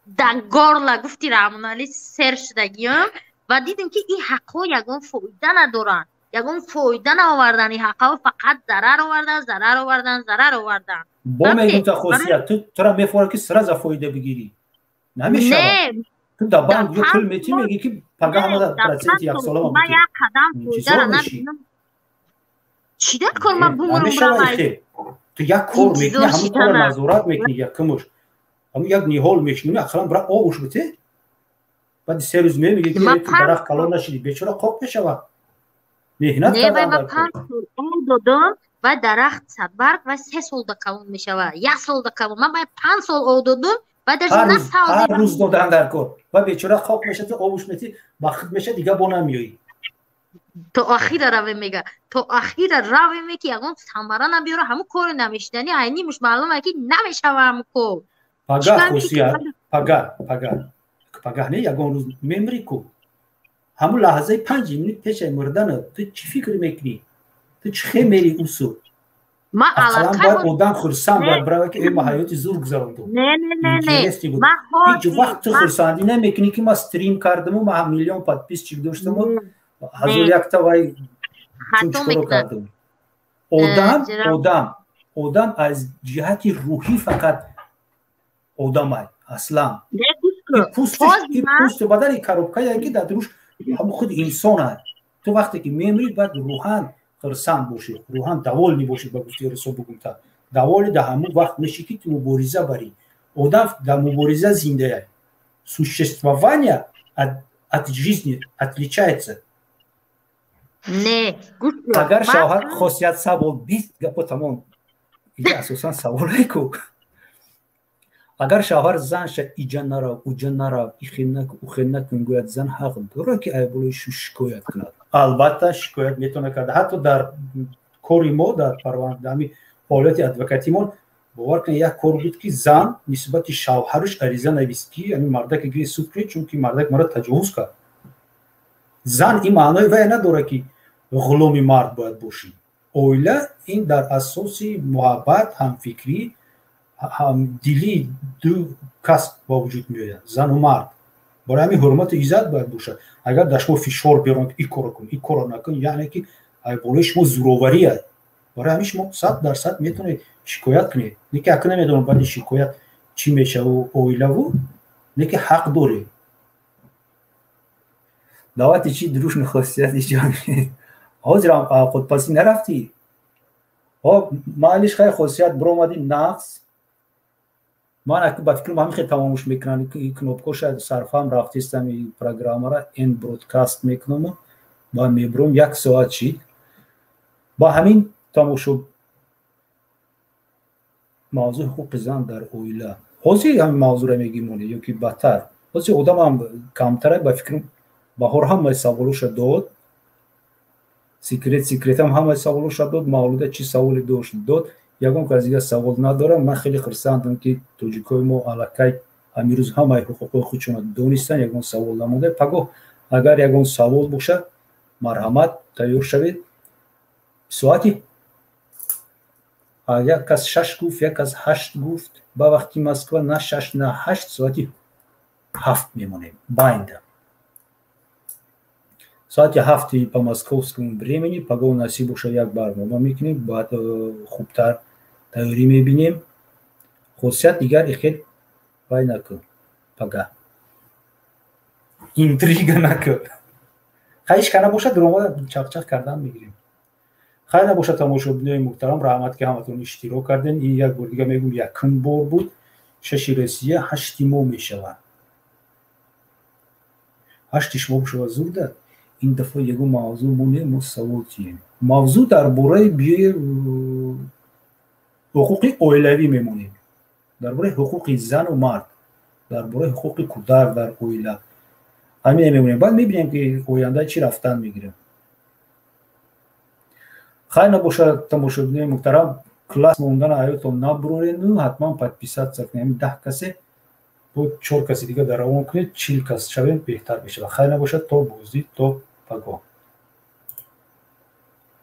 да горла гуфти Раҳмонали сер шудагиём ва дидем, ки ин ҳақҳо ягон фоида надоранд, ягон фоида наовардан. Ин ҳақҳо фақат зарар овардан, зарар овардан, зарар овардан. Бо мегӯта, хосият, ту тура мефорад, ки сразу фоида бигирӣ, намешавад. Ту дар банк ё пул метӣ, мегӣ ки пага ҳамада проценти яксола. Ман як қадам фоидара набинам, чӣ дар кор ман бумурум? Ту як кор мекунӣ, ҳамон кора назорат мекунӣ. Якумуш, ҳамун як ниҳол мешинонӣ, ақаллан бира обуш бите. Баъди 3 рӯз мемегӣ, ки дарахт калон нашидӣ, бечора қоқ мешавад. Меҳнат. Кардан додам ва дарахт садбарг ва 3 солда калон мешавад, як солда калон. Ман баъд 5 сол об додум ва даже ҳар рӯз додан дар кор ва бечора қоқ мешавад. Обуш метӣ, бахт мешавад, дига бо намеоӣ. То охира равем, мега, то охира равем, ки ягон самара набиёра. Ҳамун кори намешидани айнимуш маълума, ки намешава ҳамун кор. Пага, хусият, пага, пага, пага не, ягон рӯз мемри ку. Ҳамун лаҳзаи 5 минут пешаи мурдана ту чӣ фикр мекунӣ? Ту чӣ хел мери усу? Ақаллан бояд одам хурсанд бояд бирава, ки ма ҳаёти зур гузарондум. Ҳеҷ вақт ту хурсандӣ намекунӣ, ки ма стрим кардаму ма миллион подписчик доштаму, ҳазор якта вай чунчкоро кардам. Одам, одам, одам аз ҷиҳати рӯҳӣ фақат одамай аслан. Пӯсту бадани коробкае, ки дар дуруш ҳамун худ инсонай. Ту вақте ки мемирӣ, бояд рӯҳан хурсанд бошӣ, рӯҳан довольный бошӣ. Ба гуфти расо бугумта, довольный дар ҳамун вақт мешӣ, ки ту мубориза барӣ. Одам дар мубориза зиндая. Существование от жизни отличается. Не. Агар шавҳар, хосият, савол бист гапо тамом. Иҷа асосан саволе ку. Агар шавҳар занша иҷа нарав, уҷа нарав, ихел накун, ухел накун гӯяд, зан ҳақ дорад, ки айболои шу шикоят кунад? Албатта, шикоят метавонад карда. Ҳатто дар кори мо, дар парванда, ҳами фаъолияти адвокатимон, бовар кунед, як кор буд, ки зан нисбати шавҳараш ариза навист, ки ҳамин мардаке гири суд кунед, чунки мардак маро таҷовуз кард. Зан ин маънои вая надорад, ки ғуломи мард бояд бошӣ. Оила ин дар асоси муҳаббат, ҳамфикрӣ, ҳамдилии ду кас ба вуҷуд меояд, зану мард. Барои ҳамин ҳурмату иззат бояд бошад. Агар дар шумо фишор биёранд, ин корро кун, ин корро накун, яъне ки болои шумо зӯроварӣ. Барои ҳамин шумо 100% метавонед шикоят кунед. Не ки ака, намедонам, баъди шикоят чӣ мешаву оилаву, не ки ҳақ доред. Давати чи дружно хосият иҷо. Ҳозирам худпасӣ нарафтӣ? Маълиш, хай, хосият, биромадӣ, нақс. Ман ба фикрам, ҳамин хел тамомуш мекунам кнопкоша. Сарфам рафтистам, программара end broadcast мекунаму ба мебурам. Як соат шид. Ба ҳамин тамошо мавзӯи ҳуқуқи зан дар оила. Ҳозир ҳамин мавзӯра мегимонед ё ки бадтар? Ҳозир одамам камтара, ба фикрам. Баҳор ҳамаи саволоша дод, секрет секретам ҳамаи саволоша дод, Мавлуда чӣ саволе дошт, дод. Ягон кас дигар савол надорам. Ман хеле хурсандам, ки тоҷикои мо аллакай ҳамин ҳамаи ҳуқуқҳои худшонро донистанд, ягон савол намонда. Пагоҳ агар ягон савол бошад, марҳамат, тайёр шавед. Соати як кас 6 гуфт, як кас 8 гуфт. Ба вақти Москва на 6, на 8, соати 7 мемонем байнда, соати 7-и по московскому времени. Пагоҳ насиб боша, як барнома мекунем, баъд хубтар тайёрӣ мебинем. Хосият, дигар ихел вай накун, пага интрига накун. Хай, ҳеч ка набошад, дуромада чақчақ кардан мегирем. Хайр набошад, тамошобинои муҳтарам, раҳмат, ки ҳаматон иштирок кардем. Ин як бор дига мегӯм, якум бор буд. 6-и Россия 8-и мо мешавад, 8-и шумо бошава зурда. Ин дафъа ягон мавзӯъ мо не, мо савол тием. Мавзӯъ дар бораи биёи ҳуқуқи оилавӣ мемонем, дар бораи ҳуқуқи зану мард, дар бораи ҳуқуқи кӯдак дар оила. Ҳамине мемонем, баъд мебинем, ки оянда чӣ рафтан мегирем. Хайр набошад, тамошобинои муҳтарам, класс мондана аётон набурорену ҳатман подписаться кунем. 10 касе бо чор каси дига дар равон кунед, 40 кас шавем, беҳтар мешавад. Хайр набошад, то боздид, то пагоҳ.